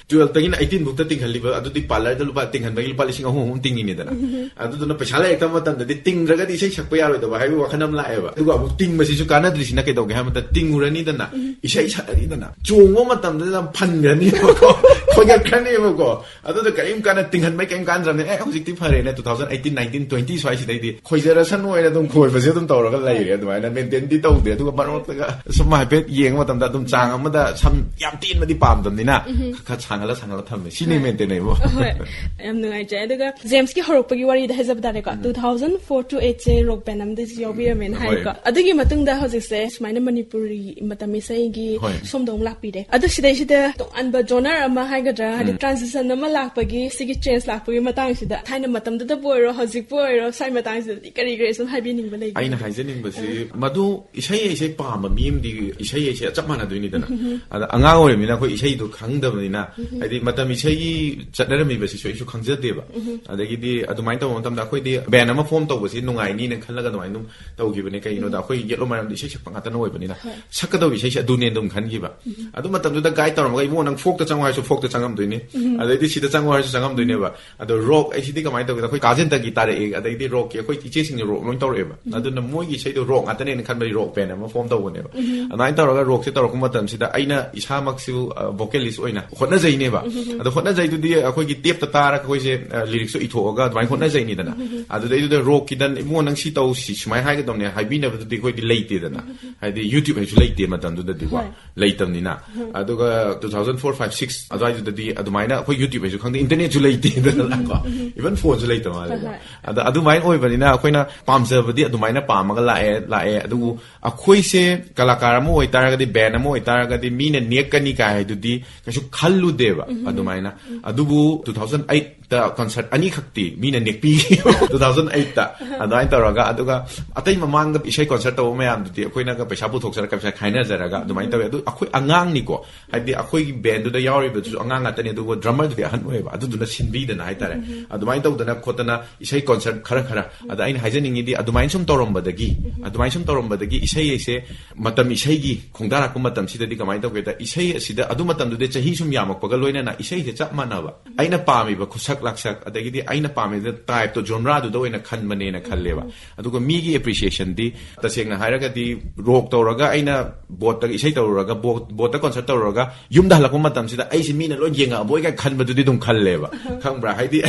ꯇꯨꯋꯦꯜꯐꯇꯒꯤꯅ ꯑꯩꯠꯇꯤꯟ ꯐꯥꯎꯇ ꯇꯤꯡꯍꯜꯂꯤꯕ ꯑꯗꯨ ꯑꯗꯨꯗꯤ ꯄꯥꯔꯂꯔꯗ ꯂꯨꯄꯥ ꯇꯤꯡꯍꯟꯕꯒꯤ ꯂꯨꯄꯥ ꯂꯤꯁꯤꯡ ꯑꯍꯨꯝ ꯑꯍꯨꯝ ꯇꯤꯡꯉꯤꯅꯤꯗꯅ꯫ ꯑꯗꯨꯗꯨꯅ ꯄꯩꯁꯥ ꯂꯩꯔꯛꯇꯕ ꯃꯇꯝꯗꯗꯤ ꯇꯤꯡꯗ꯭ꯔꯒꯗꯤ ꯏꯁꯩ ꯁꯛꯄ ꯌꯥꯔꯣꯏꯗꯕ ꯍꯥꯏꯕꯒꯤ ꯋꯥꯈꯜ ꯑꯃ ꯂꯥꯛꯑꯦꯕ꯫ ꯑꯗꯨꯒ ꯑꯃꯨꯛ ꯇꯤꯡꯕꯁꯤꯁꯨ ꯀꯥꯟꯅꯗ꯭ꯔꯤꯁꯤꯅ ꯀꯩꯗꯧꯒꯦ ꯍꯥꯏꯕ ꯃꯇꯝꯗ, ꯇꯤꯡꯉꯨꯔꯅꯤꯗꯅ, ꯏꯁꯩ ꯁꯛꯑꯅꯤꯗꯅ, ꯆꯣꯡꯕ ꯃꯇꯝꯗ ꯌꯥꯝ ꯐꯟꯈ꯭ꯔꯅꯤꯕꯀꯣ, ꯈꯣꯏꯒꯠꯈ꯭ꯔꯅꯤꯕꯀꯣ꯫ ꯑꯗꯨꯗ ꯀꯔꯤꯝ ꯀꯥꯟꯅ ꯇꯤꯡꯍꯟꯕꯩ ꯀꯔꯤꯝ ꯀꯥꯟꯅꯗ꯭ꯔꯕꯅꯤ꯫ ꯑꯦ, ꯍꯧꯖꯤꯛꯇꯤ ꯐꯔꯦꯅꯦ, two thousand eighteen, nineteen, twenty ꯁ꯭ꯋꯥꯏꯁꯤꯗꯩꯗꯤ ꯈꯣꯏꯖꯔꯁꯅꯨ ꯍꯥꯏꯅ ꯑꯗꯨꯝ ꯈꯣꯏꯕꯁꯦ ꯑꯗꯨꯝ ꯇꯧꯔꯒ ꯂꯩꯔꯦ꯫ ꯑꯗꯨꯃꯥꯏꯅ ꯃꯦꯟꯇꯦꯟꯗꯤ ꯇꯧꯗꯦ꯫ ꯑꯗꯨꯒ ꯃꯔꯛ ꯃꯔꯛꯇꯒ ꯁꯨꯝ ꯍꯥꯏꯐꯦꯠ ꯌꯦꯡꯕ ꯃꯇꯝꯗ ꯑꯗꯨꯝ ꯆꯥꯡ ꯑꯃꯗ, ꯁꯝ ꯌꯥꯝ ꯇꯦꯟꯕꯗꯤ ꯄꯥꯝꯗꯕꯅꯤꯅ, ꯈꯔ ꯁꯥꯡꯍꯜꯂ ꯁꯥꯡꯍꯜꯂ ꯊꯝꯃꯦ꯫ ꯁꯤꯅꯤ ꯃꯦꯟꯇꯦꯟ ꯍꯥꯏꯕꯨ꯫ ꯍꯣꯏ, ꯌꯥꯝ ꯅꯨꯡꯉꯥꯏꯖꯩ꯫ ꯑꯗꯨꯒ ꯖꯦꯝꯁꯀꯤ ꯍꯧꯔꯛꯄꯒꯤ ꯋꯥꯔꯤꯗ ꯍꯥꯏꯖꯕ ꯇꯥꯔꯦꯀꯣ, two thousand four to eight ꯁꯦ ꯔꯣꯛ ꯕꯦꯟ ꯑꯃꯗꯁꯨ ꯌꯥꯎꯕꯤꯔꯝꯃꯦꯅ ꯍꯣꯏ꯫ ꯍꯥꯏꯀꯣ꯫ ꯑꯗꯨꯒꯤ ꯃꯇꯨꯡꯗ ꯍꯧꯖꯤꯛꯁꯦ ꯁꯨꯃꯥꯏꯅ ꯃꯅꯤꯄꯨꯔꯤ ꯃꯇꯝ ꯏꯁꯩꯒꯤ ꯍꯣꯏ꯫ ꯁꯣꯝꯗ ꯑꯃꯨꯛ ꯂꯥꯛꯄꯤꯔꯦ꯫ ꯑꯗꯣ ꯁꯤꯗꯩꯁꯤꯗ ꯇꯣꯉꯥꯟꯕ ꯖꯣꯅꯔ ꯑꯃ ꯍꯥꯏꯒꯗ꯭ꯔꯥ, ꯍꯥꯏꯗꯤ ꯎꯝ꯫ ꯇ꯭ꯔꯥꯟꯖꯤꯁꯟ ꯑꯃ ꯂꯥꯛꯄꯒꯤ, ꯁꯤꯒꯤ ꯆꯦꯟꯖ ꯂꯥꯛꯄꯒꯤ ꯃꯇꯥꯡꯁꯤꯗ, ꯊꯥꯏꯅ ꯃꯇꯝꯗꯨꯗꯕꯨ ꯑꯣꯏꯔꯣ, ꯍꯧꯖꯤꯛꯄꯨ ꯑꯣꯏꯔꯣ, ꯁ꯭ꯋꯥꯏ ꯃꯇꯥꯡꯁꯤꯗꯗꯤ ꯀꯔꯤ ꯀꯔꯤ ꯁꯨꯝ ꯍꯥꯏꯕꯤꯅꯤꯡꯕ ꯂꯩꯒꯦ? ꯑꯩꯅ ꯍꯥꯏꯖꯅꯤꯡꯕꯁꯤ, ꯃꯗꯨ ꯏꯁꯩ ꯏꯁꯩ ꯄꯥꯝꯕ ꯃꯤ ꯑꯃꯗꯤ ꯏꯁꯩ ꯏꯁꯩ ꯆꯞ ꯃꯥꯟꯅꯗꯣꯏꯅꯤꯗꯅ꯫ ꯑꯗ ꯑꯉꯥꯡ ꯑꯣꯏꯔꯤꯕꯅꯤꯅ ꯑꯩꯈꯣꯏ ꯏꯁꯩꯗꯣ ꯈꯪꯗꯕꯅꯤꯅ, ꯍꯥꯏꯗꯤ ꯃꯇꯝ ꯏꯁꯩꯒꯤ ꯆꯠꯅꯔꯝꯃꯤꯕꯁꯤꯁꯨ ꯑꯩꯁꯨ ꯈꯪꯖꯗꯦꯕ꯫ ꯑꯗꯒꯤꯗꯤ ꯑꯗꯨꯃꯥꯏꯅ ꯇꯧꯕ ꯃꯇꯝꯗ ꯑꯩꯈꯣꯏꯗꯤ ꯕꯦꯟ ꯑꯃ ꯐꯣꯔꯝ ꯇꯧꯕꯁꯤ ꯅꯨꯡꯉꯥꯏꯅꯤꯅ ꯈꯜꯂꯒ ꯑꯗꯨꯃꯥꯏꯅ ꯑꯗꯨꯝ ꯇꯧꯈꯤꯕꯅꯦ꯫ ꯀꯩꯒꯤꯅꯣꯗ ꯑꯩꯈꯣꯏ ꯌꯦꯠꯂꯣꯝ ꯃꯔꯝꯗ ꯏꯁꯩ ꯁꯛꯄ ꯉꯥꯛꯇꯅ ꯑꯣꯏꯕꯅꯤꯅ, ꯍꯣꯏ꯫ ꯁꯛꯀꯗꯧꯕ ꯏꯁꯩꯁꯦ ꯑꯗꯨꯅꯦꯅ ꯑꯗꯨꯝ ꯈꯟꯈꯤꯕ꯫ ꯑꯗꯨ ꯃꯇꯝꯗꯨꯗ ꯒꯥꯏꯗ ꯇꯧꯔꯝꯃꯒ, "ꯏꯕꯨꯡꯉꯣ, ꯅꯪ ꯐꯣꯛꯇ ꯆꯪꯉꯣ" ꯍꯥꯏꯔꯁꯨ ꯐꯣꯛꯇ ꯆꯪꯉꯝꯗꯣꯏꯅꯤ, ꯑꯗꯩꯗꯤ ꯁꯤꯗ ꯆꯪꯉꯣ ꯍꯥꯏꯔꯁꯨ ꯆꯪꯉꯝꯗꯣꯏꯅꯦꯕ꯫ ꯑꯗꯣ ꯔꯣꯛ ꯑꯩꯁꯤꯗꯤ ꯀꯃꯥꯏꯅ ꯇꯧꯒꯦꯗ, ꯑꯩꯈꯣꯏ ꯀꯥꯖꯤꯟꯇꯒꯤ ꯇꯥꯔꯛꯑꯦ, ꯑꯗꯩꯗꯤ ꯔꯣꯛꯀꯤ ꯑꯩꯈꯣꯏ ꯏꯆꯦꯁꯤꯡꯅ ꯔꯣꯛ ꯂꯣꯏ ꯇꯧꯔꯛꯑꯦꯕ꯫ ꯑꯗꯨꯅ ꯃꯣꯏꯒꯤ ꯏꯁꯩꯗꯣ ꯔꯣꯛ ꯉꯥꯛꯇꯅꯦꯅ ꯈꯟꯕꯒꯤ ꯔꯣꯛ ꯕꯦꯟ ꯑꯃ ꯐꯣꯔꯝ ꯇꯧꯕꯅꯦꯕ꯫ ꯑꯗꯨꯃꯥꯏꯅ ꯇꯧꯔꯒ ꯔꯣꯛꯁꯦ ꯇꯧꯔꯛꯄ ꯃꯇꯝꯁꯤꯗ ꯑꯩꯅ ꯏꯁꯥꯃꯛꯁꯨ, ꯑ, ꯚꯣꯀꯦꯂꯤꯁ ꯑꯣꯏꯅ ꯍꯣꯠꯅꯖꯩꯅꯦꯕ꯫ ꯑꯗꯣ ꯍꯣꯠꯅꯖꯩꯗꯨꯗꯤ ꯑꯩꯈꯣꯏꯒꯤ ꯇꯦꯞꯇ ꯇꯥꯔꯒ ꯑꯩꯈꯣꯏꯁꯦ, ꯑ, ꯂꯤꯔꯤꯛꯁꯇꯣ ꯏꯊꯣꯛꯑꯒ ꯑꯗꯨꯃꯥꯏꯅ ꯍꯣꯠꯅꯖꯩꯅꯤꯗꯅ꯫ ꯑꯗꯨꯗꯩꯗꯨꯗ ꯔꯣꯛꯀꯤꯗ, "ꯏꯕꯨꯡꯉꯣ, ꯅꯪ ꯁꯤ ꯇꯧ, ꯁꯤ ꯁꯨꯃꯥꯏꯅ ꯍꯥꯏꯒꯗꯧꯅꯦ" ꯍꯥꯏꯕꯤꯅꯕꯗꯨꯗꯤ ꯑꯩꯈꯣꯏꯗꯤ ꯂꯩꯇꯦꯗꯅ꯫ ꯍꯥꯏꯗꯤ YouTube ꯍꯥꯏꯁꯨ ꯂꯩꯇꯦ ꯃꯇꯝꯗꯨꯗꯗꯤꯀꯣ꯫ ꯍꯣꯏ꯫ ꯂꯩꯇꯕꯅꯤꯅ꯫ ꯑꯗꯨꯒ two thousand four, five, six ꯑꯗꯨꯋꯥꯏꯗꯨꯗꯗꯤ ꯑꯗꯨꯃꯥꯏꯅ ꯑꯩꯈꯣꯏ YouTube ꯍꯥꯏꯁꯨ ꯈꯪꯗꯦ, ꯏꯟꯇꯔꯅꯦꯠꯁꯨ ꯂꯩꯇꯦꯗꯅꯀꯣ꯫ ꯏꯚꯟ ꯐꯣꯟꯁꯨ ꯂꯩꯇꯕ ꯃꯥꯜꯂꯦꯀꯣ꯫ ꯍꯣꯏ, ꯍꯣꯏ꯫ ꯑꯗ ꯑꯗꯨꯃꯥꯏꯅ ꯑꯣꯏꯕꯅꯤꯅ ꯑꯩꯈꯣꯏꯅ ꯄꯥꯝꯖꯕꯗꯤ ꯑꯗꯨꯃꯥꯏꯅ ꯄꯥꯝꯃꯒ ꯂꯥꯛꯑꯦ, ꯂꯥꯛꯑꯦ꯫ ꯑꯗꯨꯕꯨ ꯑꯩꯈꯣꯏꯁꯦ ꯀꯂꯥꯀꯥꯔ ꯑꯃ ꯑꯣꯏꯇꯥꯔꯒꯗꯤ, ꯕꯦꯟ ꯑꯃ ꯑꯣꯏꯇꯥꯔꯒꯗꯤ ꯃꯤꯅ ꯅꯦꯛꯀꯅꯤ ꯀꯥꯏ ꯍꯥꯏꯗꯨꯗꯤ ꯀꯩꯁꯨ ꯈꯜꯂꯨꯗꯦꯕ ꯑꯗꯨꯃꯥꯏꯅ꯫ ꯑꯗꯨꯕꯨ two thousand eight ꯇ ꯀꯟꯁꯔꯠ ꯑꯅꯤꯈꯛꯇꯤ ꯃꯤꯅ ꯅꯦꯛꯄꯤꯈꯤꯕ, two thousand eight ꯇ꯫ ꯑꯗꯨꯃꯥꯏꯅ ꯇꯧꯔꯒ, ꯑꯗꯨꯒ ꯑꯇꯩ ꯃꯃꯥꯡꯗ ꯏꯁꯩ ꯀꯟꯁꯔꯠ ꯇꯧꯕ ꯃꯌꯥꯝꯗꯨꯗꯤ ꯑꯩꯈꯣꯏꯅꯒ ꯄꯩꯁꯥ ꯄꯨꯊꯣꯛꯆꯔꯒ, ꯄꯩꯁꯥ ꯈꯥꯏꯅꯖꯔꯒ ꯑꯗꯨꯃꯥꯏꯅ ꯇꯧꯋꯦ꯫ ꯑꯗꯨ ꯑꯩꯈꯣꯏ ꯑꯉꯥꯡꯅꯤꯀꯣ, ꯍꯥꯏꯗꯤ ꯑꯩꯈꯣꯏꯒꯤ ꯕꯦꯟꯗꯨꯗ ꯌꯥꯎꯔꯤꯕꯗꯨꯁꯨ ꯑꯉꯥꯡ ꯉꯥꯛꯇꯅꯦ, ꯑꯗꯨꯒ ꯗ꯭ꯔꯃꯔꯗꯨꯗꯤ ꯑꯍꯟ ꯑꯣꯏꯌꯦꯕ, ꯑꯗꯨꯗꯨꯅ ꯁꯤꯟꯕꯤꯗꯅ ꯍꯥꯏꯇꯥꯔꯦ꯫ ꯑꯗꯨꯃꯥꯏꯅ ꯇꯧꯗꯅ ꯈꯣꯠꯇꯅ ꯏꯁꯩ ꯀꯟꯁꯔꯠ ꯈꯔ ꯈꯔ, ꯑꯗ ꯑꯩꯅ ꯍꯥꯏꯖꯅꯤꯡꯉꯤꯗꯤ, ꯑꯗꯨꯃꯥꯏꯅ ꯁꯨꯝ ꯇꯧꯔꯝꯕꯗꯒꯤ, ꯑꯗꯨꯃꯥꯏꯅ ꯁꯨꯝ ꯇꯧꯔꯝꯕꯗꯒꯤ ꯏꯁꯩ ꯑꯩꯁꯦ ꯃꯇꯝ ꯏꯁꯩꯒꯤ ꯈꯣꯡꯗꯥꯔꯛꯄ ꯃꯇꯝꯁꯤꯗꯗꯤ ꯀꯃꯥꯏꯅ ꯇꯧꯒꯦꯗ, ꯏꯁꯩ ꯑꯁꯤꯗ ꯑꯗꯨ ꯃꯇꯝꯗꯨꯗꯤ ꯆꯍꯤ ꯁꯨꯝ ꯌꯥꯝꯃꯛꯄꯒ ꯂꯣꯏꯅꯅ ꯏꯁꯩꯁꯦ ꯆꯞ ꯃꯥꯟꯅꯕ꯫ ꯑꯩꯅ ꯄꯥꯝꯃꯤꯕ ꯈꯨꯁꯛ ꯂꯥꯛꯁꯛ, ꯑꯗꯒꯤꯗꯤ ꯑꯩꯅ ꯄꯥꯝꯃꯤꯕ type ꯇꯣ, genre ꯗꯨꯗ ꯑꯣꯏꯅ ꯈꯟꯕꯅꯦꯅ ꯈꯜꯂꯦꯕ꯫ ꯑꯗꯨꯒ ꯃꯤꯒꯤ appreciation ꯗꯤ, ꯇꯁꯦꯡꯅ ꯍꯥꯏꯔꯒꯗꯤ, rock ꯇꯧꯔꯒ ꯑꯩꯅ boat ꯇ ꯏꯁꯩ ꯇꯧꯔꯨꯔꯒ, boat, boat ꯇ concert ꯇꯧꯔꯨꯔꯒ, ꯌꯨꯝꯗ ꯍꯜꯂꯛꯄ ꯃꯇꯝꯁꯤꯗ ꯑꯩꯁꯦ ꯃꯤꯅ ꯂꯣꯏ ꯌꯦꯡꯉꯛꯑꯕꯣꯏ ꯀꯥꯏꯅ ꯈꯟꯕꯗꯨꯗꯤ ꯑꯗꯨꯝ ꯈꯜꯂꯦꯕ꯫ ꯈꯪꯕ꯭ꯔꯥ? ꯍꯥꯏꯗꯤ,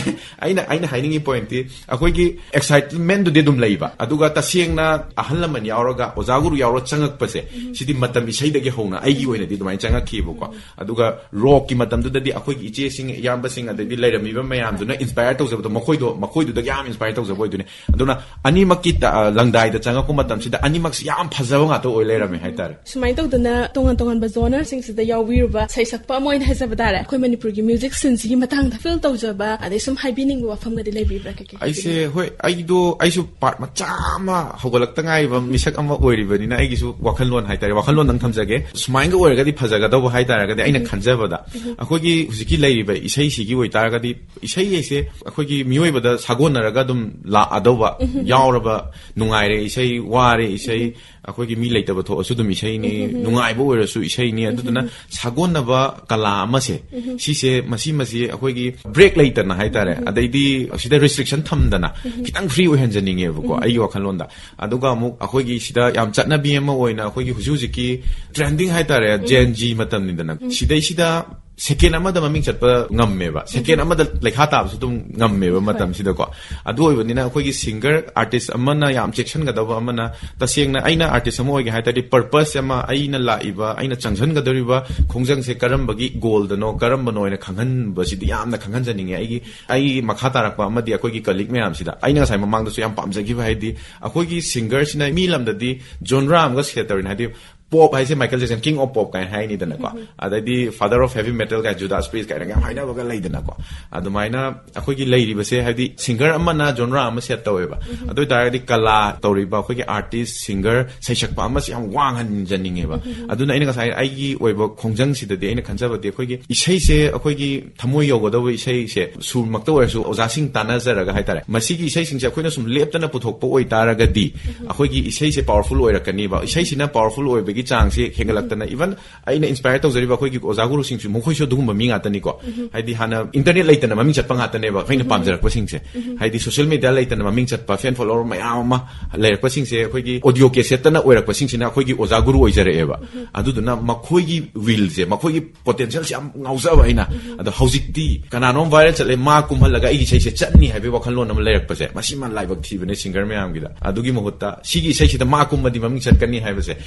ꯑꯩꯅ, ꯑꯩꯅ ꯍꯥꯏꯅꯤꯡꯉꯤ point ꯇꯤ, ꯑꯩꯈꯣꯏꯒꯤ excitement ꯗꯨꯗꯤ ꯑꯗꯨꯝ ꯂꯩꯕ, ꯑꯗꯨꯒ ꯇꯁꯦꯡꯅ ꯑꯍꯜ ꯂꯃꯟ ꯌꯥꯎꯔꯒ, ꯑꯣꯖꯥ ꯒꯨꯔꯨ ꯌꯥꯎꯔ ꯆꯪꯉꯛꯄꯁꯦ, ꯁꯤꯗꯤ ꯃꯇꯝ ꯏꯁꯩꯗꯒꯤ ꯍꯧꯅ ꯑꯩꯒꯤ ꯑꯣꯏꯅꯗꯤ ꯑꯗꯨꯃꯥꯏꯅ ꯆꯪꯉꯛꯈꯤꯕꯀꯣ꯫ ꯑꯗꯨꯒ rock ꯀꯤ ꯃꯇꯝꯗꯨꯗꯗꯤ ꯑꯩꯈꯣꯏꯒꯤ ꯏꯆꯦꯁꯤꯡ, ꯏꯌꯥꯝꯕꯁꯤꯡ, ꯑꯗꯩꯗꯤ ꯂꯩꯔꯝꯃꯤꯕ ꯃꯌꯥꯝꯗꯨꯅ inspire ꯇꯧꯖꯕꯗꯣ, ꯃꯈꯣꯏꯗꯣ, ꯃꯈꯣꯏꯗꯨꯗꯒꯤ ꯌꯥꯝ inspire ꯇꯧꯖꯕ ꯑꯣꯏꯗꯣꯏꯅꯦ꯫ ꯑꯗꯨꯅ ꯑꯅꯤꯃꯛꯀꯤ ꯇ-, ꯑ, ꯂꯪꯗꯥꯏꯗ ꯆꯪꯉꯛꯄ ꯃꯇꯝꯁꯤꯗ ꯑꯅꯤꯃꯛꯁꯤ ꯌꯥꯝ ꯐꯖꯕ ꯉꯥꯛꯇ ꯑꯣꯏ ꯂꯩꯔꯝꯃꯦ ꯍꯥꯏꯇꯥꯔꯦ꯫ ꯁꯨꯃꯥꯏꯅ ꯇꯧꯗꯅ ꯇꯣꯉꯥꯟ ꯇꯣꯉꯥꯟꯕ genre ꯁꯤꯡꯁꯤꯗ ꯌꯥꯎꯕꯤꯔꯨꯕ ꯁꯩꯁꯛꯄ ꯑꯃ ꯑꯣꯏꯅ ꯍꯥꯏꯖꯕ ꯇꯥꯔꯦ, ꯑꯩꯈꯣꯏ ꯃꯅꯤꯄꯨꯔꯒꯤ music scene ꯁꯤꯒꯤ ꯃꯇꯥꯡꯗ feel ꯇꯧꯖꯕ, ꯑꯗꯩ ꯁꯨꯝ ꯍꯥꯏꯕꯤꯅꯤꯡꯕ ꯋꯥꯐꯝꯒꯗꯤ ꯂꯩꯕꯤꯕ꯭ꯔꯥ, ꯀꯩꯀꯩ? ꯑꯩꯁꯦ, ꯍꯣꯏ, ꯑꯩꯗꯣ, ꯑꯩꯁꯨ part ꯃꯆꯥ ꯑꯃ ꯍꯧꯒꯠꯂꯛꯇ ꯉꯥꯏꯔꯤꯕ ꯃꯤꯁꯛ ꯑꯃ ꯑꯣꯏꯔꯤꯕꯅꯤꯅ, ꯑꯩꯒꯤꯁꯨ ꯋꯥꯈꯜꯂꯣꯟ ꯍꯥꯏꯇꯥꯔꯦ, ꯋꯥꯈꯜꯂꯣꯟꯗꯪ ꯊꯝꯖꯒꯦ꯫ ꯁꯨꯃꯥꯏꯅꯒ ꯑꯣꯏꯔꯒꯗꯤ ꯐꯖꯒꯗꯧꯕ ꯍꯥꯏꯇꯥꯔꯒꯗꯤ, ꯑꯩꯅ ꯈꯟꯖꯕꯗ, ꯑꯩꯈꯣꯏꯒꯤ ꯍꯧꯖꯤꯛꯀꯤ ꯂꯩꯔꯤꯕ ꯏꯁꯩꯁꯤꯒꯤ ꯑꯣꯏꯇꯥꯔꯒꯗꯤ, ꯏꯁꯩ ꯍꯥꯏꯁꯦ ꯑꯩꯈꯣꯏꯒꯤ ꯃꯤꯑꯣꯏꯕꯗ ꯁꯥꯒꯣꯟꯅꯔꯒ ꯑꯗꯨꯝ ꯂꯥꯛꯑꯗꯧꯕ, ꯌꯥꯎꯔꯕ, ꯅꯨꯡꯉꯥꯏꯔꯦ ꯏꯁꯩ, ꯋꯥꯔꯦ ꯏꯁꯩ, ꯑꯩꯈꯣꯏꯒꯤ ꯃꯤ ꯂꯩꯇꯕ ꯊꯣꯛꯑꯁꯨ ꯑꯗꯨꯝ ꯏꯁꯩꯅꯤ, ꯅꯨꯡꯉꯥꯏꯕ ꯑꯣꯏꯔꯁꯨ ꯏꯁꯩꯅꯤ꯫ ꯑꯗꯨꯗꯨꯅ ꯁꯥꯒꯣꯟꯅꯕ ꯀꯂꯥ ꯑꯃꯁꯦ, ꯁꯤꯁꯦ, ꯃꯁꯤ, ꯃꯁꯤ ꯑꯩꯈꯣꯏꯒꯤ break ꯂꯩꯇꯅ ꯍꯥꯏꯇꯥꯔꯦ, ꯑꯗꯩꯗꯤ ꯁꯤꯗ restriction ꯊꯝꯗꯅ ꯈꯤꯇꯪ free ꯑꯣꯏꯍꯟꯖꯅꯤꯡꯉꯦꯕꯀꯣ, ꯑꯩꯒꯤ ꯋꯥꯈꯜꯂꯣꯟꯗ꯫ ꯑꯗꯨꯒ ꯑꯃꯨꯛ ꯑꯩꯈꯣꯏꯒꯤ ꯁꯤꯗ ꯌꯥꯝ ꯆꯠꯅꯕꯤ ꯑꯃ ꯑꯣꯏꯅ ꯑꯩꯈꯣꯏꯒꯤ ꯍꯧꯖꯤꯛ ꯍꯧꯖꯤꯛꯀꯤ trending ꯍꯥꯏꯇꯥꯔꯦ, Gen Z ꯃꯇꯝꯅꯤꯗꯅ, ꯁꯤꯗꯩꯁꯤꯗ second ꯑꯃꯗ ꯃꯃꯤꯡ ꯆꯠꯄ ꯉꯝꯃꯦꯕ, second ꯑꯃꯗ ꯂꯩꯈꯥ ꯇꯥꯕꯁꯨ ꯑꯗꯨꯝ ꯉꯝꯃꯦꯕ ꯃꯇꯝꯁꯤꯗꯀꯣ꯫ ꯑꯗꯨ ꯑꯣꯏꯕꯅꯤꯅ ꯑꯩꯈꯣꯏꯒꯤ singer artist ꯑꯃꯅ ꯌꯥꯝ ꯆꯦꯛꯁꯤꯟꯒꯗꯕ ꯑꯃꯅ, ꯇꯁꯦꯡꯅ ꯑꯩꯅ artist ꯑꯃ ꯑꯣꯏꯒꯦ ꯍꯥꯏ ꯇꯥꯔꯗꯤ, purpose ꯑꯃ, ꯑꯩꯅ ꯂꯥꯛꯏꯕ, ꯑꯩꯅ ꯆꯪꯁꯤꯟꯒꯗꯧꯔꯤꯕ ꯈꯣꯡꯖꯪꯁꯦ ꯀꯔꯝꯕꯒꯤ goal ꯗꯅꯣ, ꯀꯔꯝꯕꯅꯣ ꯍꯥꯏꯅ ꯈꯪꯍꯟꯕꯁꯤꯗꯤ ꯌꯥꯝꯅ ꯈꯪꯍꯟꯖꯅꯤꯡꯉꯦ꯫ ꯑꯩꯒꯤ, ꯑꯩꯒꯤ ꯃꯈꯥ ꯇꯥꯔꯛꯄ ꯑꯃꯗꯤ ꯑꯩꯈꯣꯏꯒꯤ colleague ꯃꯌꯥꯝꯁꯤꯗ ꯑꯩꯅ ꯉꯁꯥꯏ ꯃꯃꯥꯡꯗꯁꯨ ꯌꯥꯝ ꯄꯥꯝꯖꯈꯤꯕ ꯍꯥꯏꯗꯤ, ꯑꯩꯈꯣꯏꯒꯤ singer ꯁꯤꯅ ꯃꯤ ꯂꯝꯗꯗꯤ genre ꯑꯃꯒ set ꯇꯧꯔꯤꯅꯦ, ꯍꯥꯏꯗꯤ pop ꯍꯥꯏꯁꯦ Michael Jackson, king of pop ꯀꯥꯏꯅ ꯍꯥꯏꯅꯤꯗꯅꯀꯣ, ꯑꯗꯩꯗꯤ father of heavy metal ꯀꯥꯏꯅ Judas Priest ꯀꯥꯏꯅ ꯌꯥꯝ ꯍꯥꯏꯅꯕꯒ ꯂꯩꯗꯅꯀꯣ꯫ ꯑꯗꯨꯃꯥꯏꯅ ꯑꯩꯈꯣꯏꯒꯤ ꯂꯩꯔꯤꯕꯁꯦ, ꯍꯥꯏꯗꯤ singer ꯑꯃꯅ genre ꯑꯃ set ꯇꯧꯋꯦꯕ, ꯑꯗꯨ ꯑꯣꯏꯇꯥꯔꯒꯗꯤ ꯀꯂꯥ ꯇꯧꯔꯤꯕ ꯑꯩꯈꯣꯏꯒꯤ artist, singer, ꯁꯩꯁꯛꯄ ꯑꯃꯁꯦ ꯌꯥꯝ ꯋꯥꯡꯍꯟꯖꯅꯤꯡꯉꯦꯕ꯫ ꯑꯗꯨꯅ ꯑꯩꯅ ꯉꯁꯥꯏ ꯑꯩꯒꯤ ꯑꯣꯏꯕ ꯈꯣꯡꯖꯪꯁꯤꯗꯗꯤ ꯑꯩꯅ ꯈꯟꯖꯕꯗꯤ, ꯑꯩꯈꯣꯏꯒꯤ ꯏꯁꯩꯁꯦ, ꯑꯩꯈꯣꯏꯒꯤ ꯊꯃꯣꯏ ꯌꯧꯒꯗꯧꯕ ꯏꯁꯩꯁꯦ, ꯁꯨꯔꯃꯛꯇ ꯑꯣꯏꯔꯁꯨ ꯑꯣꯖꯥꯁꯤꯡ ꯇꯥꯟꯅꯖꯔꯒ ꯍꯥꯏꯇꯥꯔꯦ, ꯃꯁꯤꯒꯤ ꯏꯁꯩꯁꯤꯡꯁꯦ ꯑꯩꯈꯣꯏꯅ ꯁꯨꯝ ꯂꯦꯞꯇꯅ ꯄꯨꯊꯣꯛꯄ ꯑꯣꯏꯇꯥꯔꯒꯗꯤ, ꯑꯩꯈꯣꯏꯒꯤ ꯏꯁꯩꯁꯦ powerful ꯑꯣꯏꯔꯛꯀꯅꯤꯕ꯫ ꯏꯁꯩꯁꯤꯅ powerful ꯑꯣꯏꯕꯒꯤ ꯆꯥꯡꯁꯤ ꯍꯦꯟꯒꯠꯂꯛꯇꯅ, even ꯑꯩꯅ inspire ꯇꯧꯖꯔꯤꯕ ꯑꯩꯈꯣꯏꯒꯤ ꯑꯣꯖꯥ ꯒꯨꯔꯨꯁꯤꯡꯁꯨ ꯃꯈꯣꯏꯁꯨ ꯑꯗꯨꯒꯨꯝꯕ ꯃꯤ ꯉꯥꯛꯇꯅꯤꯀꯣ꯫ ꯍꯥꯏꯗꯤ ꯍꯥꯟꯅ internet ꯂꯩꯇꯅ ꯃꯃꯤꯡ ꯆꯠꯄ ꯉꯥꯛꯇꯅꯦꯕ ꯑꯩꯅ ꯄꯥꯝꯖꯔꯛꯄꯁꯤꯡꯁꯦ꯫ ꯍꯥꯏꯗꯤ social media ꯂꯩꯇꯅ ꯃꯃꯤꯡ ꯆꯠꯄ, fan follower ꯃꯌꯥꯝ ꯑꯃ ꯂꯩꯔꯛꯄꯁꯤꯡꯁꯦ ꯑꯩꯈꯣꯏꯒꯤ audio cassetteꯇꯅ ꯑꯣꯏꯔꯛꯄꯁꯤꯡꯁꯤꯅ ꯑꯩꯈꯣꯏꯒꯤ ꯑꯣꯖꯥ ꯒꯨꯔꯨ ꯑꯣꯏꯖꯔꯛꯑꯦꯕ꯫ ꯑꯗꯨꯗꯨꯅ ꯃꯈꯣꯏꯒꯤ willꯁꯦ, ꯃꯈꯣꯏꯒꯤ potentialꯁꯦ ꯌꯥꯝ ꯉꯥꯎꯖꯕ ꯑꯩꯅ꯫ ꯑꯗꯣ ꯍꯧꯖꯤꯛꯇꯤ ꯀꯅꯥꯅꯣꯝ viral ꯆꯠꯂꯦ, ꯃꯥ ꯀꯨꯝꯍꯜꯂꯒ ꯑꯩꯒꯤ ꯏꯁꯩꯁꯦ ꯆꯠꯅꯤ ꯍꯥꯏꯕꯒꯤ ꯋꯥꯈꯜꯂꯣꯟ ꯑꯃ ꯂꯩꯔꯛꯄꯁꯦ, ꯃꯁꯤꯃ ꯂꯥꯏꯕꯛ ꯊꯤꯕꯅꯦ singer ꯃꯌꯥꯝꯒꯤꯗ꯫ ꯑꯗꯨꯒꯤ ꯃꯍꯨꯠꯇ ꯁꯤꯒꯤ ꯏꯁꯩꯁꯤꯗ ꯃꯥ ꯀꯨꯝꯃꯗꯤ ꯃꯃꯤꯡ ꯆꯠꯀꯅꯤ ꯍꯥꯏꯕꯁꯦ,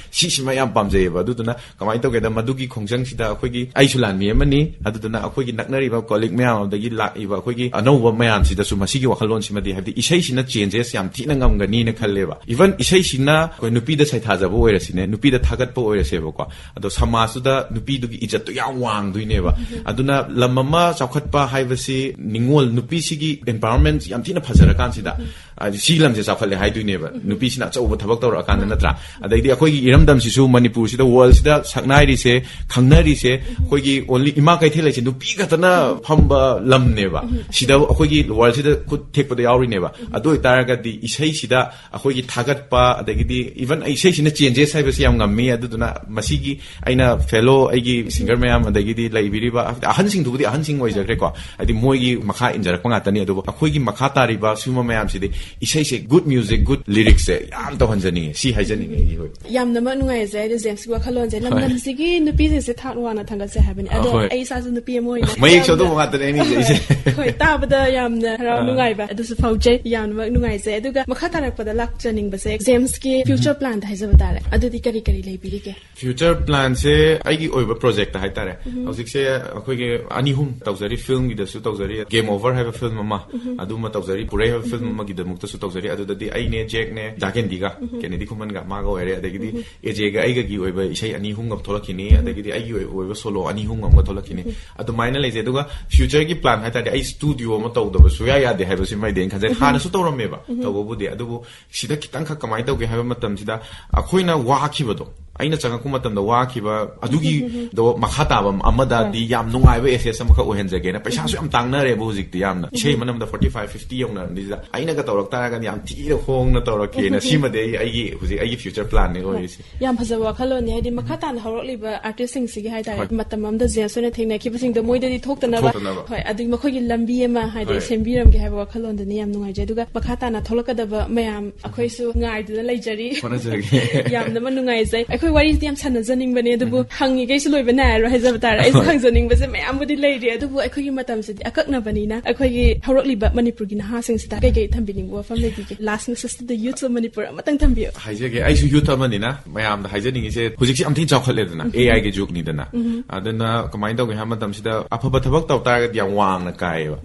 ꯁꯤꯁꯤꯃ ꯌꯥꯝ ꯄꯥꯝꯖꯩꯌꯦꯕ꯫ ꯑꯗꯨꯗꯨꯅ ꯀꯃꯥꯏꯅ ꯇꯧꯒꯦꯗ, ꯃꯗꯨꯒꯤ ꯈꯣꯡꯖꯪꯁꯤꯗ ꯑꯩꯈꯣꯏꯒꯤ, ꯑꯩꯁꯨ ꯂꯥꯟꯃꯤ ꯑꯃꯅꯤ, ꯑꯗꯨꯗꯨꯅ ꯑꯩꯈꯣꯏꯒꯤ ꯅꯛꯅꯔꯤꯕ colleague ꯃꯌꯥꯝ, ꯑꯗꯒꯤ ꯂꯥꯛꯏꯕ ꯑꯩꯈꯣꯏꯒꯤ ꯑꯅꯧꯕ ꯃꯌꯥꯝꯁꯤꯗꯁꯨ ꯃꯁꯤꯒꯤ ꯋꯥꯈꯜꯂꯣꯟꯁꯤꯃꯗꯤ, ꯍꯥꯏꯕꯗꯤ ꯏꯁꯩꯁꯤꯅ changes ꯌꯥꯝ ꯊꯤꯅ ꯉꯝꯒꯅꯤꯅ ꯈꯜꯂꯦꯕ꯫ Even ꯏꯁꯩꯁꯤꯅ ꯑꯩꯈꯣꯏ ꯅꯨꯄꯤꯗ ꯁꯩꯊꯥꯖꯕ ꯑꯣꯏꯔꯁꯤꯅꯦ, ꯅꯨꯄꯤꯗ ꯊꯥꯒꯠꯄ ꯑꯣꯏꯔꯁꯦꯕꯀꯣ, ꯑꯗꯣ ꯁꯃꯥꯖꯇꯨꯗ ꯅꯨꯄꯤꯗꯨꯒꯤ ꯏꯖꯠꯇꯨ ꯌꯥꯝ ꯋꯥꯡꯗꯣꯏꯅꯦꯕ꯫ ꯑꯗꯨꯅ ꯂꯝ ꯑꯃ ꯆꯥꯎꯈꯠꯄ ꯍꯥꯏꯕꯁꯤ ꯅꯤꯉꯣꯜ ꯅꯨꯄꯤꯁꯤꯒꯤ empowerment ꯌꯥꯝ ꯊꯤꯅ ꯐꯖꯔꯀꯥꯟꯁꯤꯗ, ꯍꯥꯏꯗꯤ ꯁꯤ ꯂꯝꯁꯦ ꯆꯥꯎꯈꯠꯂꯦ ꯍꯥꯏꯗꯣꯏꯅꯦꯕ, ꯅꯨꯄꯤꯁꯤꯅ ꯑꯆꯧꯕ ꯊꯕꯛ ꯇꯧꯔꯛꯑꯀꯥꯟꯗ, ꯅꯠꯇ꯭ꯔꯥ? ꯑꯗꯩꯗꯤ ꯑꯩꯈꯣꯏꯒꯤ ꯏꯔꯝꯗꯝꯁꯤꯁꯨ, ꯃꯅꯤꯄꯨꯔꯁꯤꯗ, worldꯁꯤꯗ ꯁꯛꯅꯥꯏꯔꯤꯁꯦ, ꯈꯪꯅꯔꯤꯁꯦ, ꯑꯩꯈꯣꯏꯒꯤ only ꯏꯃꯥ ꯀꯩꯊꯦꯜ ꯍꯥꯏꯁꯦ ꯅꯨꯄꯤ ꯈꯛꯇꯅ ꯐꯝꯕ ꯂꯝꯅꯦꯕ꯫ ꯁꯤꯗ ꯑꯩꯈꯣꯏꯒꯤ worldꯁꯤꯗ ꯈꯨꯠ ꯊꯦꯛꯄꯗ ꯌꯥꯎꯔꯤꯅꯦꯕ꯫ ꯑꯗꯨ ꯑꯣꯏꯇꯥꯔꯒꯗꯤ ꯏꯁꯩꯁꯤꯗ ꯑꯩꯈꯣꯏꯒꯤ ꯊꯥꯒꯠꯄ, ꯑꯗꯒꯤꯗꯤ even ꯏꯁꯩꯁꯤꯅ changes ꯍꯥꯏꯕꯁꯤ ꯌꯥꯝ ꯉꯝꯃꯤ꯫ ꯑꯗꯨꯗꯨꯅ ꯃꯁꯤꯒꯤ ꯑꯩꯅ fellow ꯑꯩꯒꯤ singer ꯃꯌꯥꯝ, ꯑꯗꯒꯤꯗꯤ ꯂꯩꯕꯤꯔꯤꯕ ꯑꯍꯟꯁꯤꯡꯗꯨꯕꯨꯗꯤ ꯑꯍꯟꯁꯤꯡ ꯑꯣꯏꯖꯈ꯭ꯔꯦꯀꯣ, ꯍꯥꯏꯗꯤ ꯃꯣꯏꯒꯤ ꯃꯈꯥ ꯏꯟꯖꯔꯛꯄ ꯉꯥꯛꯇꯅꯤ꯫ ꯑꯗꯨꯕꯨ ꯑꯩꯈꯣꯏꯒꯤ ꯃꯈꯥ ꯇꯥꯔꯤꯕ ꯁꯤꯒꯨꯝꯕ ꯃꯌꯥꯝꯁꯤꯗꯤ ꯏꯁꯩꯁꯦ, good music, good lyricsꯁꯦ ꯌꯥꯝ ꯇꯧꯍꯟꯖꯅꯤꯡꯉꯦ, ꯑꯩꯒꯤ ꯑꯣꯏꯕ꯫ ꯌꯥꯝꯅꯃꯛ ꯅꯨꯡꯉꯥꯏꯖꯩ꯫ ꯑꯗꯣ Jamesꯀꯤ ꯋꯥꯈꯜꯂꯣꯟꯁꯦ, ꯍꯣꯏ꯫ ꯂꯝꯗꯝꯁꯤꯒꯤ ꯅꯨꯄꯤꯁꯤꯡꯁꯦ ꯊꯥꯛ ꯋꯥꯡꯅ ꯊꯥꯡꯒꯠꯁꯦ ꯍꯥꯏꯕꯅꯤ꯫ ꯑꯗꯣ ꯍꯣꯏ꯫ ꯑꯩ ꯏꯁꯥꯁꯨ ꯅꯨꯄꯤ ꯑꯃ ꯑꯣꯏꯅ ꯃꯌꯦꯛꯁꯨ ꯌꯥꯝꯅ ꯑꯗꯨꯝ ꯉꯥꯛꯇꯅꯦ ꯑꯩꯅ ꯏꯖꯩꯁꯦ꯫ ꯍꯣꯏ, ꯇꯥꯕꯗ ꯌꯥꯝꯅ ꯍꯔꯥꯎ ꯑꯥ꯫ ꯅꯨꯡꯉꯥꯏꯕ ꯑꯗꯨꯁꯨ ꯐꯥꯎꯖꯩ꯫ ꯌꯥꯝꯅꯃꯛ ꯅꯨꯡꯉꯥꯏꯖꯩ꯫ ꯑꯗꯨꯒ ꯃꯈꯥ ꯇꯥꯔꯛꯄꯗ ꯂꯥꯛꯆꯅꯤꯡꯕꯁꯦ, Jamesꯀꯤ future planꯗ ꯍꯥꯏꯖꯕ ꯇꯥꯔꯦ꯫ ꯑꯗꯨꯗꯤ ꯀꯔꯤ ꯀꯔꯤ ꯂꯩꯕꯤꯔꯤꯒꯦ? Future planꯁꯦ ꯑꯩꯒꯤ ꯑꯣꯏꯕ projectꯇ ꯍꯥꯏꯇꯥꯔꯦ꯫ ꯍꯧꯖꯤꯛꯁꯦ ꯑꯩꯈꯣꯏꯒꯤ ꯑꯅꯤ ꯑꯍꯨꯝ ꯇꯧꯖꯔꯤ, filmꯒꯤꯗꯁꯨ ꯇꯧꯖꯔꯤ, Game Over ꯍꯥꯏꯕ film ꯑꯃ, ꯑꯗꯨꯃ ꯇꯧꯖꯔꯤ, ꯄꯨꯔꯩ ꯍꯥꯏꯕ film ꯑꯃꯒꯤꯗꯃꯛꯇꯁꯨ ꯇꯧꯖꯔꯤ꯫ ꯑꯗꯨꯗꯗꯤ ꯑꯩꯅꯦ, ꯖꯦꯛꯅꯦ, ꯖꯥꯀꯦꯟꯗꯤꯒ, ꯀꯦꯅꯦꯗꯤ ꯈꯨꯃꯟꯒ ꯃꯥꯒ ꯑꯣꯏꯔꯦ, ꯑꯗꯒꯤꯗꯤ ꯑꯦꯖꯦꯒ ꯑꯩꯒꯒꯤ ꯑꯣꯏꯕ ꯏꯁꯩ ꯑꯅꯤ ꯑꯍꯨꯝꯒ ꯊꯣꯛꯂꯛꯈꯤꯅꯤ, ꯑꯗꯒꯤꯗꯤ ꯑꯩꯒꯤ ꯑꯣꯏ-, ꯑꯣꯏꯕ solo ꯑꯅꯤ ꯑꯍꯨꯝ ꯑꯃꯒ ꯊꯣꯛꯂꯛꯈꯤꯅꯤ꯫ ꯑꯗꯨꯃꯥꯏꯅ ꯂꯩꯖꯩ꯫ ꯑꯗꯨꯒ futureꯒꯤ plan ꯍꯥꯏ ꯇꯥꯔꯗꯤ ꯑꯩ studio ꯑꯃ ꯇꯧꯗꯕ ꯁꯨꯡꯌꯥ ꯌꯥꯗꯦ ꯍꯥꯏꯕꯁꯤꯃꯗꯤ ꯑꯩꯅ ꯈꯟꯖꯩ꯫ ꯍꯥꯟꯅꯁꯨ ꯇꯧꯔꯝꯃꯦꯕ, ꯇꯧꯕꯕꯨꯗꯤ, ꯑꯗꯨꯕꯨ ꯁꯤꯗ ꯈꯤꯇꯪꯈꯛ ꯀꯃꯥꯏꯅ ꯇꯧꯒꯦ ꯍꯥꯏꯕ ꯃꯇꯝꯁꯤꯗ ꯑꯩꯈꯣꯏꯅ ꯋꯥꯈꯤꯕꯗꯣ, ꯑꯩꯅ ꯆꯪꯉꯛꯄ ꯃꯇꯝꯗ ꯋꯥꯈꯤꯕ ꯑꯗꯨꯒꯤꯗꯣ ꯃꯈꯥ ꯇꯥꯕ ꯑꯃꯗꯗꯤ ꯌꯥꯝ ꯅꯨꯡꯉꯥꯏꯕ ꯑꯦꯁꯦꯁ ꯑꯃꯈꯛ ꯑꯣꯏꯍꯟꯖꯒꯦꯅ꯫ ꯄꯩꯁꯥꯁꯨ ꯌꯥꯝ ꯇꯥꯡꯅꯔꯦꯕ ꯍꯧꯖꯤꯛꯇꯤ ꯌꯥꯝꯅ꯫ ꯏꯁꯩ ꯑꯃꯅ ꯐꯣꯔꯇꯤ ꯐꯥꯏꯚ ꯐꯤꯐꯇꯤ ꯌꯧꯅꯔꯝꯗꯩꯁꯤꯗ ꯑꯩꯅꯒ ꯇꯧꯔꯛ ꯇꯥꯔꯒꯗꯤ ꯌꯥꯝ ꯊꯤꯅ ꯍꯣꯡꯅ ꯇꯧꯔꯛꯀꯦꯅ꯫ ꯁꯤꯃꯗꯤ ꯑꯩ, ꯑꯩꯒꯤ ꯍꯧꯖꯤꯛ ꯑꯩꯒꯤ ꯐ꯭ꯌꯨꯆꯔ ꯄ꯭ꯂꯥꯟꯅꯤ ꯑꯣꯏꯔꯤꯁꯦ꯫ ꯌꯥꯝ ꯐꯖꯕ ꯋꯥꯈꯜꯂꯣꯟꯅꯤ꯫ ꯍꯥꯏꯗꯤ ꯃꯈꯥ ꯇꯥꯅ ꯍꯧꯔꯛꯂꯤꯕ ꯑꯥꯔꯇꯤꯁꯁꯤꯡꯁꯤꯒꯤ ꯍꯥꯏꯇꯥꯔꯦ, ꯃꯇꯝ ꯑꯃꯗ ꯖꯦꯝꯁ ꯍꯣꯏꯅ ꯊꯦꯡꯅꯈꯤꯕꯁꯤꯡꯗꯣ ꯃꯣꯏꯗꯗꯤ ꯊꯣꯛꯇꯅꯕ, ꯊꯣꯛꯇꯅꯕ꯫ ꯍꯣꯏ, ꯑꯗꯨꯒꯤ ꯃꯈꯣꯏꯒꯤ ꯂꯝꯕꯤ ꯑꯃ ꯍꯥꯏꯗꯤ ꯍꯣꯏ꯫ ꯁꯦꯝꯕꯤꯔꯝꯒꯦ ꯍꯥꯏꯕ ꯋꯥꯈꯜꯂꯣꯟꯗꯨꯅꯤ꯫ ꯌꯥꯝ ꯅꯨꯡꯉꯥꯏꯖꯩ꯫ ꯑꯗꯨꯒ ꯃꯈꯥ ꯇꯥꯅ ꯊꯣꯛꯂꯛꯀꯗꯕ ꯃꯌꯥꯝ ꯑꯩꯈꯣꯏꯁꯨ ꯉꯥꯏꯗꯨꯅ ꯂꯩꯖꯔꯤ꯫ ꯍꯣꯠꯅꯖꯔꯒꯦ꯫ ꯌꯥꯝꯅꯃꯛ ꯅꯨꯡꯉꯥꯏꯖꯩ꯫ ꯑꯩꯈꯣꯏ ꯋꯥꯔꯤꯁꯤꯗꯤ ꯌꯥꯝ ꯁꯥꯟꯅꯖꯅꯤꯡꯕꯅꯦ, ꯑꯗꯨꯕꯨ ꯍꯪꯉꯤꯈꯩꯁꯨ ꯂꯣꯏꯕ ꯅꯥꯏꯔꯣꯏ ꯍꯥꯏꯖꯕ ꯇꯥꯔꯦ꯫ ꯑꯩꯁꯨ ꯍꯪꯖꯅꯤꯡꯕꯁꯦ ꯃꯌꯥꯝꯕꯨꯗꯤ ꯂꯩꯔꯤ, ꯑꯗꯨꯕꯨ ꯑꯩꯈꯣꯏꯒꯤ ꯃꯇꯝꯁꯤꯗꯤ ꯑꯀꯛꯅꯕꯅꯤꯅ ꯑꯩꯈꯣꯏꯒꯤ ꯍꯧꯔꯛꯂꯤꯕ ꯃꯅꯤꯄꯨꯔꯒꯤ ꯅꯍꯥꯁꯤꯡꯁꯤꯗ ꯀꯩꯀꯩ ꯊꯝꯕꯤꯅꯤꯡꯕ ꯋꯥꯐꯝ ꯂꯩꯕꯤꯒꯦ? Last message to the youths of Manipur ꯑꯃꯇꯪ ꯊꯝꯕꯤꯌꯨ꯫ ꯍꯥꯏꯖꯒꯦ, ꯑꯩꯁꯨ ꯌꯨꯠ ꯑꯃꯅꯤꯅ ꯃꯌꯥꯝꯗ ꯍꯥꯏꯖꯅꯤꯡꯉꯤꯁꯦ, ꯍꯧꯖꯤꯛꯁꯦ ꯌꯥꯝ ꯊꯤꯅ ꯆꯥꯎꯈꯠꯂꯦꯗꯅ, ꯑꯦ ꯑꯥꯏꯒꯤ ꯖꯨꯒꯅꯤꯗꯅ꯫ ꯑꯗꯨꯅ ꯀꯃꯥꯏꯅ ꯇꯧꯒꯦ ꯍꯥꯏꯕ ꯃꯇꯝꯁꯤꯗ ꯑꯐꯕ ꯊꯕꯛ ꯇꯧ ꯇꯥꯔꯒꯗꯤ ꯌꯥꯝ ꯋꯥꯡꯅ ꯀꯥꯏꯌꯦꯕ꯫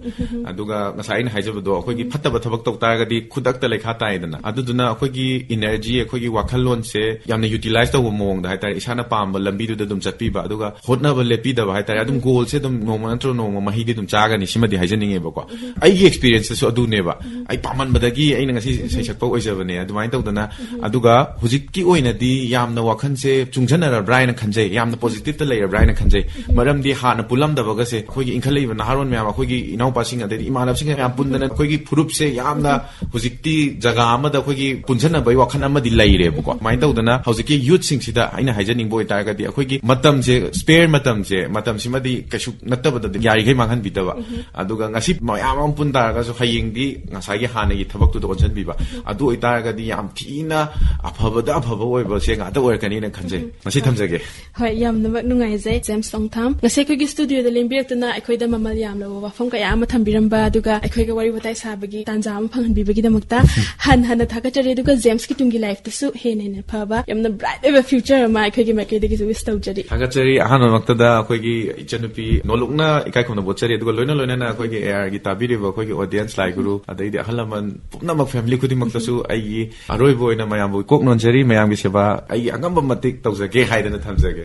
ꯑꯗꯨꯒ ꯉꯁꯥꯏ ꯑꯩꯅ ꯍꯥꯏꯖꯕꯗꯣ, ꯑꯩꯈꯣꯏꯒꯤ ꯐꯠꯇꯕ ꯊꯕꯛ ꯇꯧ ꯇꯥꯔꯒꯗꯤ ꯈꯨꯗꯛꯇ ꯂꯩꯈꯥ ꯇꯥꯏꯗꯅ꯫ ꯑꯗꯨꯗꯨꯅ ꯑꯩꯈꯣꯏꯒꯤ ꯏꯅꯔꯖꯤ, ꯑꯩꯈꯣꯏꯒꯤ ꯋꯥꯈꯜꯂꯣꯟꯁꯦ ꯌꯥꯝꯅ ꯌꯨꯇꯤꯂꯥꯏꯁ ꯇꯧꯕ ꯃꯑꯣꯡꯗ ꯍꯥꯏꯇꯥꯔꯦ, ꯏꯁꯥꯅ ꯄꯥꯝꯕ ꯂꯝꯕꯤꯗꯨꯗ ꯑꯗꯨꯝ ꯆꯠꯄꯤꯕ, ꯑꯗꯨꯒ ꯍꯣꯠꯅꯕ ꯂꯦꯞꯄꯤꯗꯕ ꯍꯥꯏꯇꯥꯔꯦ꯫ ꯑꯗꯨꯝ ꯒꯣꯜꯁꯦ ꯑꯗꯨꯝ ꯅꯣꯡꯃ ꯅꯠꯇ꯭ꯔꯒ ꯅꯣꯡꯃ ꯃꯍꯩꯗꯤ ꯑꯗꯨꯝ ꯆꯥꯒꯅꯤ, ꯁꯤꯃꯗꯤ ꯍꯥꯏꯖꯅꯤꯡꯉꯦꯕꯀꯣ꯫ ꯑꯩꯒꯤ ꯑꯦꯛꯁꯄꯤꯔꯤꯌꯦꯟꯁꯇꯁꯨ ꯑꯗꯨꯅꯦꯕ꯫ ꯑꯩ ꯄꯥꯝꯃꯟꯕꯗꯒꯤ ꯑꯩꯅ ꯉꯁꯤ ꯁꯩꯁꯛꯄ ꯑꯣꯏꯖꯕꯅꯦ꯫ ꯑꯗꯨꯃꯥꯏꯅ ꯇꯧꯗꯅ, ꯑꯗꯨꯒ ꯍꯧꯖꯤꯛꯀꯤ ꯑꯣꯏꯅꯗꯤ ꯌꯥꯝꯅ ꯋꯥꯈꯜꯁꯦ ꯆꯨꯡꯁꯤꯟꯅꯔꯕ꯭ꯔꯥ ꯍꯥꯏꯅ ꯈꯟꯖꯩ, ꯌꯥꯝꯅ ꯄꯣꯖꯤꯇꯤꯞꯇ ꯂꯩꯔꯕ꯭ꯔꯥ ꯍꯥꯏꯅ ꯈꯟꯖꯩ꯫ ꯃꯔꯝꯗꯤ ꯍꯥꯟꯅ ꯄꯨꯜꯂꯝꯗꯕꯒꯁꯦ ꯑꯩꯈꯣꯏꯒꯤ ꯏꯟꯈꯠꯂꯛꯏꯕ ꯅꯍꯥꯔꯣꯟ ꯃꯌꯥꯝ, ꯑꯩꯈꯣꯏꯒꯤ ꯏꯅꯥꯎꯄꯥꯁꯤꯡ ꯑꯗꯩꯗꯤ ꯏꯃꯥꯟꯅꯕꯁꯤꯡ ꯃꯌꯥꯝ ꯄꯨꯟꯗꯅ ꯑꯩꯈꯣꯏꯒꯤ ꯐꯨꯔꯨꯞꯁꯦ ꯌꯥꯝꯅ ꯍꯧꯖꯤꯛꯇꯤ ꯖꯒꯥ ꯑꯃꯗ ꯑꯩꯈꯣꯏꯒꯤ ꯄꯨꯟꯁꯤꯟꯅꯕꯒꯤ ꯋꯥꯈꯜ ꯑꯃꯗꯤ ꯂꯩꯔꯦꯕꯀꯣ꯫ ꯑꯗꯨꯃꯥꯏꯅ ꯇꯧꯗꯅ ꯍꯧꯖꯤꯛꯀꯤ ꯌꯨꯠꯁꯤꯡꯁꯤꯗ ꯑꯩꯅ ꯍꯥꯏꯖꯅꯤꯡꯕ ꯑꯣꯏꯇꯥꯔꯒꯗꯤ, ꯑꯩꯈꯣꯏꯒꯤ ꯃꯇꯝꯁꯦ, ꯁ꯭ꯄꯦꯌꯔ ꯃꯇꯝꯁꯦ, ꯃꯇꯝꯁꯤꯃꯗꯤ ꯀꯩꯁꯨ ꯅꯠꯇꯕꯗ ꯌꯥꯔꯤꯈꯩ ꯃꯥꯡꯍꯟꯕꯤꯗꯕ꯫ ꯑꯗꯨꯒ ꯉꯁꯤ ꯃꯌꯥꯝ ꯑꯃ ꯄꯨꯟ ꯇꯥꯔꯒꯁꯨ ꯍꯌꯦꯡꯗꯤ ꯉꯁꯥꯏꯒꯤ ꯍꯥꯟꯅꯒꯤ ꯊꯕꯛꯇꯨꯗ ꯑꯣꯟꯁꯤꯟꯕꯤꯕ꯫ ꯑꯗꯨ ꯑꯣꯏꯇꯥꯔꯒꯗꯤ ꯌꯥꯝ ꯊꯤꯅ ꯑꯐꯕꯗ ꯑꯐꯕ ꯑꯣꯏꯕꯁꯦ ꯉꯥꯛꯇ ꯑꯣꯏꯔꯛꯀꯅꯤꯅ ꯈꯟꯖꯩ꯫ ꯉꯁꯤ ꯊꯝꯖꯒꯦ꯫ ꯍꯣꯏ, ꯌꯥꯝꯅꯃꯛ ꯅꯨꯡꯉꯥꯏꯖꯩ ꯖꯦꯝꯁ ꯇꯣꯡꯊꯥꯝ꯫ ꯉꯁꯤ ꯑꯩꯈꯣꯏꯒꯤ ꯁ꯭ꯇꯨꯗꯤꯑꯣꯗ ꯂꯦꯡꯕꯤꯔꯛꯇꯨꯅ ꯑꯩꯈꯣꯏꯗ ꯃꯃꯜ ꯌꯥꯝꯂꯕ ꯋꯥꯐꯝ ꯀꯌꯥ ꯑꯃ ꯊꯝꯕꯤꯔꯝꯕ, ꯑꯗꯨꯒ ꯑꯩꯈꯣꯏꯒ ꯋꯥꯔꯤ ꯋꯥꯇꯥꯏ ꯁꯥꯕꯒꯤ ꯇꯥꯟꯖꯥ ꯑꯃ ꯐꯪꯍꯟꯕꯤꯕꯒꯤꯗꯃꯛꯇ ꯍꯟꯅ ꯍꯟꯅ ꯊꯥꯒꯠꯆꯔꯤ꯫ ꯑꯗꯨꯒ ꯖꯦꯝꯁꯀꯤ ꯇꯨꯡꯒꯤ ꯂꯥꯏꯐꯇꯁꯨ ꯍꯦꯟꯅ ꯍꯦꯟꯅ ꯐꯕ, ꯌꯥꯝꯅ ꯕ꯭ꯔꯥꯏꯠ ꯑꯣꯏꯕ ꯐ꯭ꯌꯨꯆꯔ ꯑꯃ ꯑꯩꯈꯣꯏꯒꯤ ꯃꯥꯏꯀꯩꯗꯒꯤꯁꯨ ꯋꯤꯁ ꯇꯧꯖꯔꯤ꯫ ꯊꯥꯒꯠꯆꯔꯤ꯫ ꯑꯍꯥꯟꯕꯃꯛꯇꯗ ꯑꯩꯈꯣꯏꯒꯤ ꯏꯆꯟꯅꯨꯄꯤ ꯅꯣꯂꯨꯛꯅ ꯏꯀꯥꯏ ꯈꯨꯝꯅꯕ ꯎꯠꯆꯔꯤ, ꯑꯗꯨꯒ ꯂꯣꯏꯅ ꯂꯣꯏꯅꯅ ꯑꯩꯈꯣꯏꯒꯤ ꯑꯦ ꯑꯥꯔꯒꯤ ꯇꯥꯕꯤꯔꯤꯕ ꯑꯩꯈꯣꯏꯒꯤ ꯑꯣꯗꯤꯌꯟꯁ, ꯂꯥꯏ ꯒꯨꯔꯨ, ꯑꯗꯩꯗꯤ ꯑꯍꯜ ꯂꯃꯟ ꯄꯨꯝꯅꯃꯛ, ꯐꯦꯃꯤꯂꯤ ꯈꯨꯗꯤꯡꯃꯛꯇꯁꯨ ꯑꯩꯒꯤ ꯑꯔꯣꯏꯕ ꯑꯣꯏꯅ ꯃꯌꯥꯝꯕꯨ ꯀꯣꯛ ꯅꯣꯟꯖꯔꯤ, ꯃꯌꯥꯝꯒꯤ ꯁꯦꯕꯥ ꯑꯩꯒꯤ ꯑꯉꯝꯕ ꯃꯇꯤꯛ ꯇꯧꯖꯒꯦ ꯍꯥꯏꯗꯅ ꯊꯝꯖꯒꯦ꯫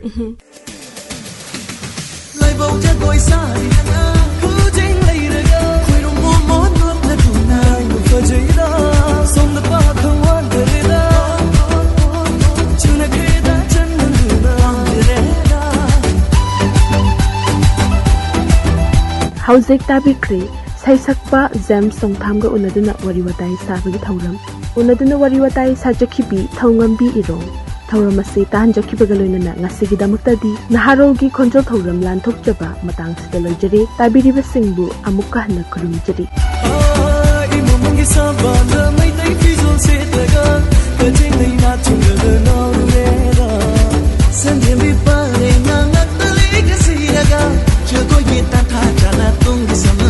ꯂꯥꯏꯕꯧ ꯖꯒꯣꯏ ꯁꯥꯔꯤꯅ ꯈꯨꯖꯦꯡ ꯂꯩꯔꯒ ꯈꯣꯏꯔꯨꯝꯃꯨ ꯃꯣꯟ ꯅꯣꯛꯅ ꯊꯨꯡꯅ ꯐꯖꯩꯗ ꯁꯣꯝꯗ ꯄꯥꯈꯪ ꯋꯥꯟꯊꯔꯦꯗ ꯆꯨꯅꯈ꯭ꯔꯦꯗ ꯍꯧꯖꯤꯛ ꯇꯥꯕꯤꯈ꯭ꯔꯦ ꯁꯩꯁꯛꯄ ꯖꯦꯝꯁ ꯇꯣꯡꯊꯥꯝꯒ ꯎꯅꯗꯨꯅ ꯋꯥꯔꯤ ꯋꯥꯇꯥꯏ ꯁꯥꯕꯒꯤ ꯊꯧꯔꯝ꯫ ꯎꯅꯗꯨꯅ ꯋꯥꯔꯤ ꯋꯥꯇꯥꯏ ꯁꯥꯖꯈꯤꯕꯤ ꯊꯧꯉꯝꯕꯤ ꯏꯔꯣꯡ꯫ ꯊꯧꯔꯝ ꯑꯁꯤ ꯇꯥꯍꯟꯖꯈꯤꯕꯒ ꯂꯣꯏꯅꯅ ꯉꯁꯤꯒꯤꯗꯃꯛꯇꯗꯤ ꯅꯍꯥꯔꯣꯜꯒꯤ ꯈꯣꯟꯖꯦꯜ ꯊꯧꯔꯝ ꯂꯥꯟꯊꯣꯛꯆꯕ ꯃꯇꯥꯡꯁꯤꯗ ꯂꯣꯏꯖꯔꯦ꯫ ꯇꯥꯕꯤꯔꯤꯕꯁꯤꯡꯕꯨ ꯑꯃꯨꯛꯀ ꯍꯟꯅ ꯈꯨꯔꯨꯝꯖꯔꯤ꯫ ꯏꯃꯨꯡꯒꯤ ꯁꯥꯕꯅ ꯃꯩꯇꯩ ꯐꯤꯖꯣꯜ ꯁꯦꯠꯂꯒ ꯀꯆꯦꯡ ꯂꯩꯅꯥ ꯊꯨꯡꯂꯒ ꯅꯧꯔꯦꯔ꯫ ꯁꯟꯗꯦꯝꯕꯤ ꯄꯔꯦꯡꯅ ꯉꯛꯇ ꯂꯩꯒ ꯁꯤꯔꯒ ꯖꯒꯣꯏꯒꯤ ꯇꯥꯟꯊꯥ ꯆꯥꯅ ꯇꯨꯡꯒꯤ ꯁꯃ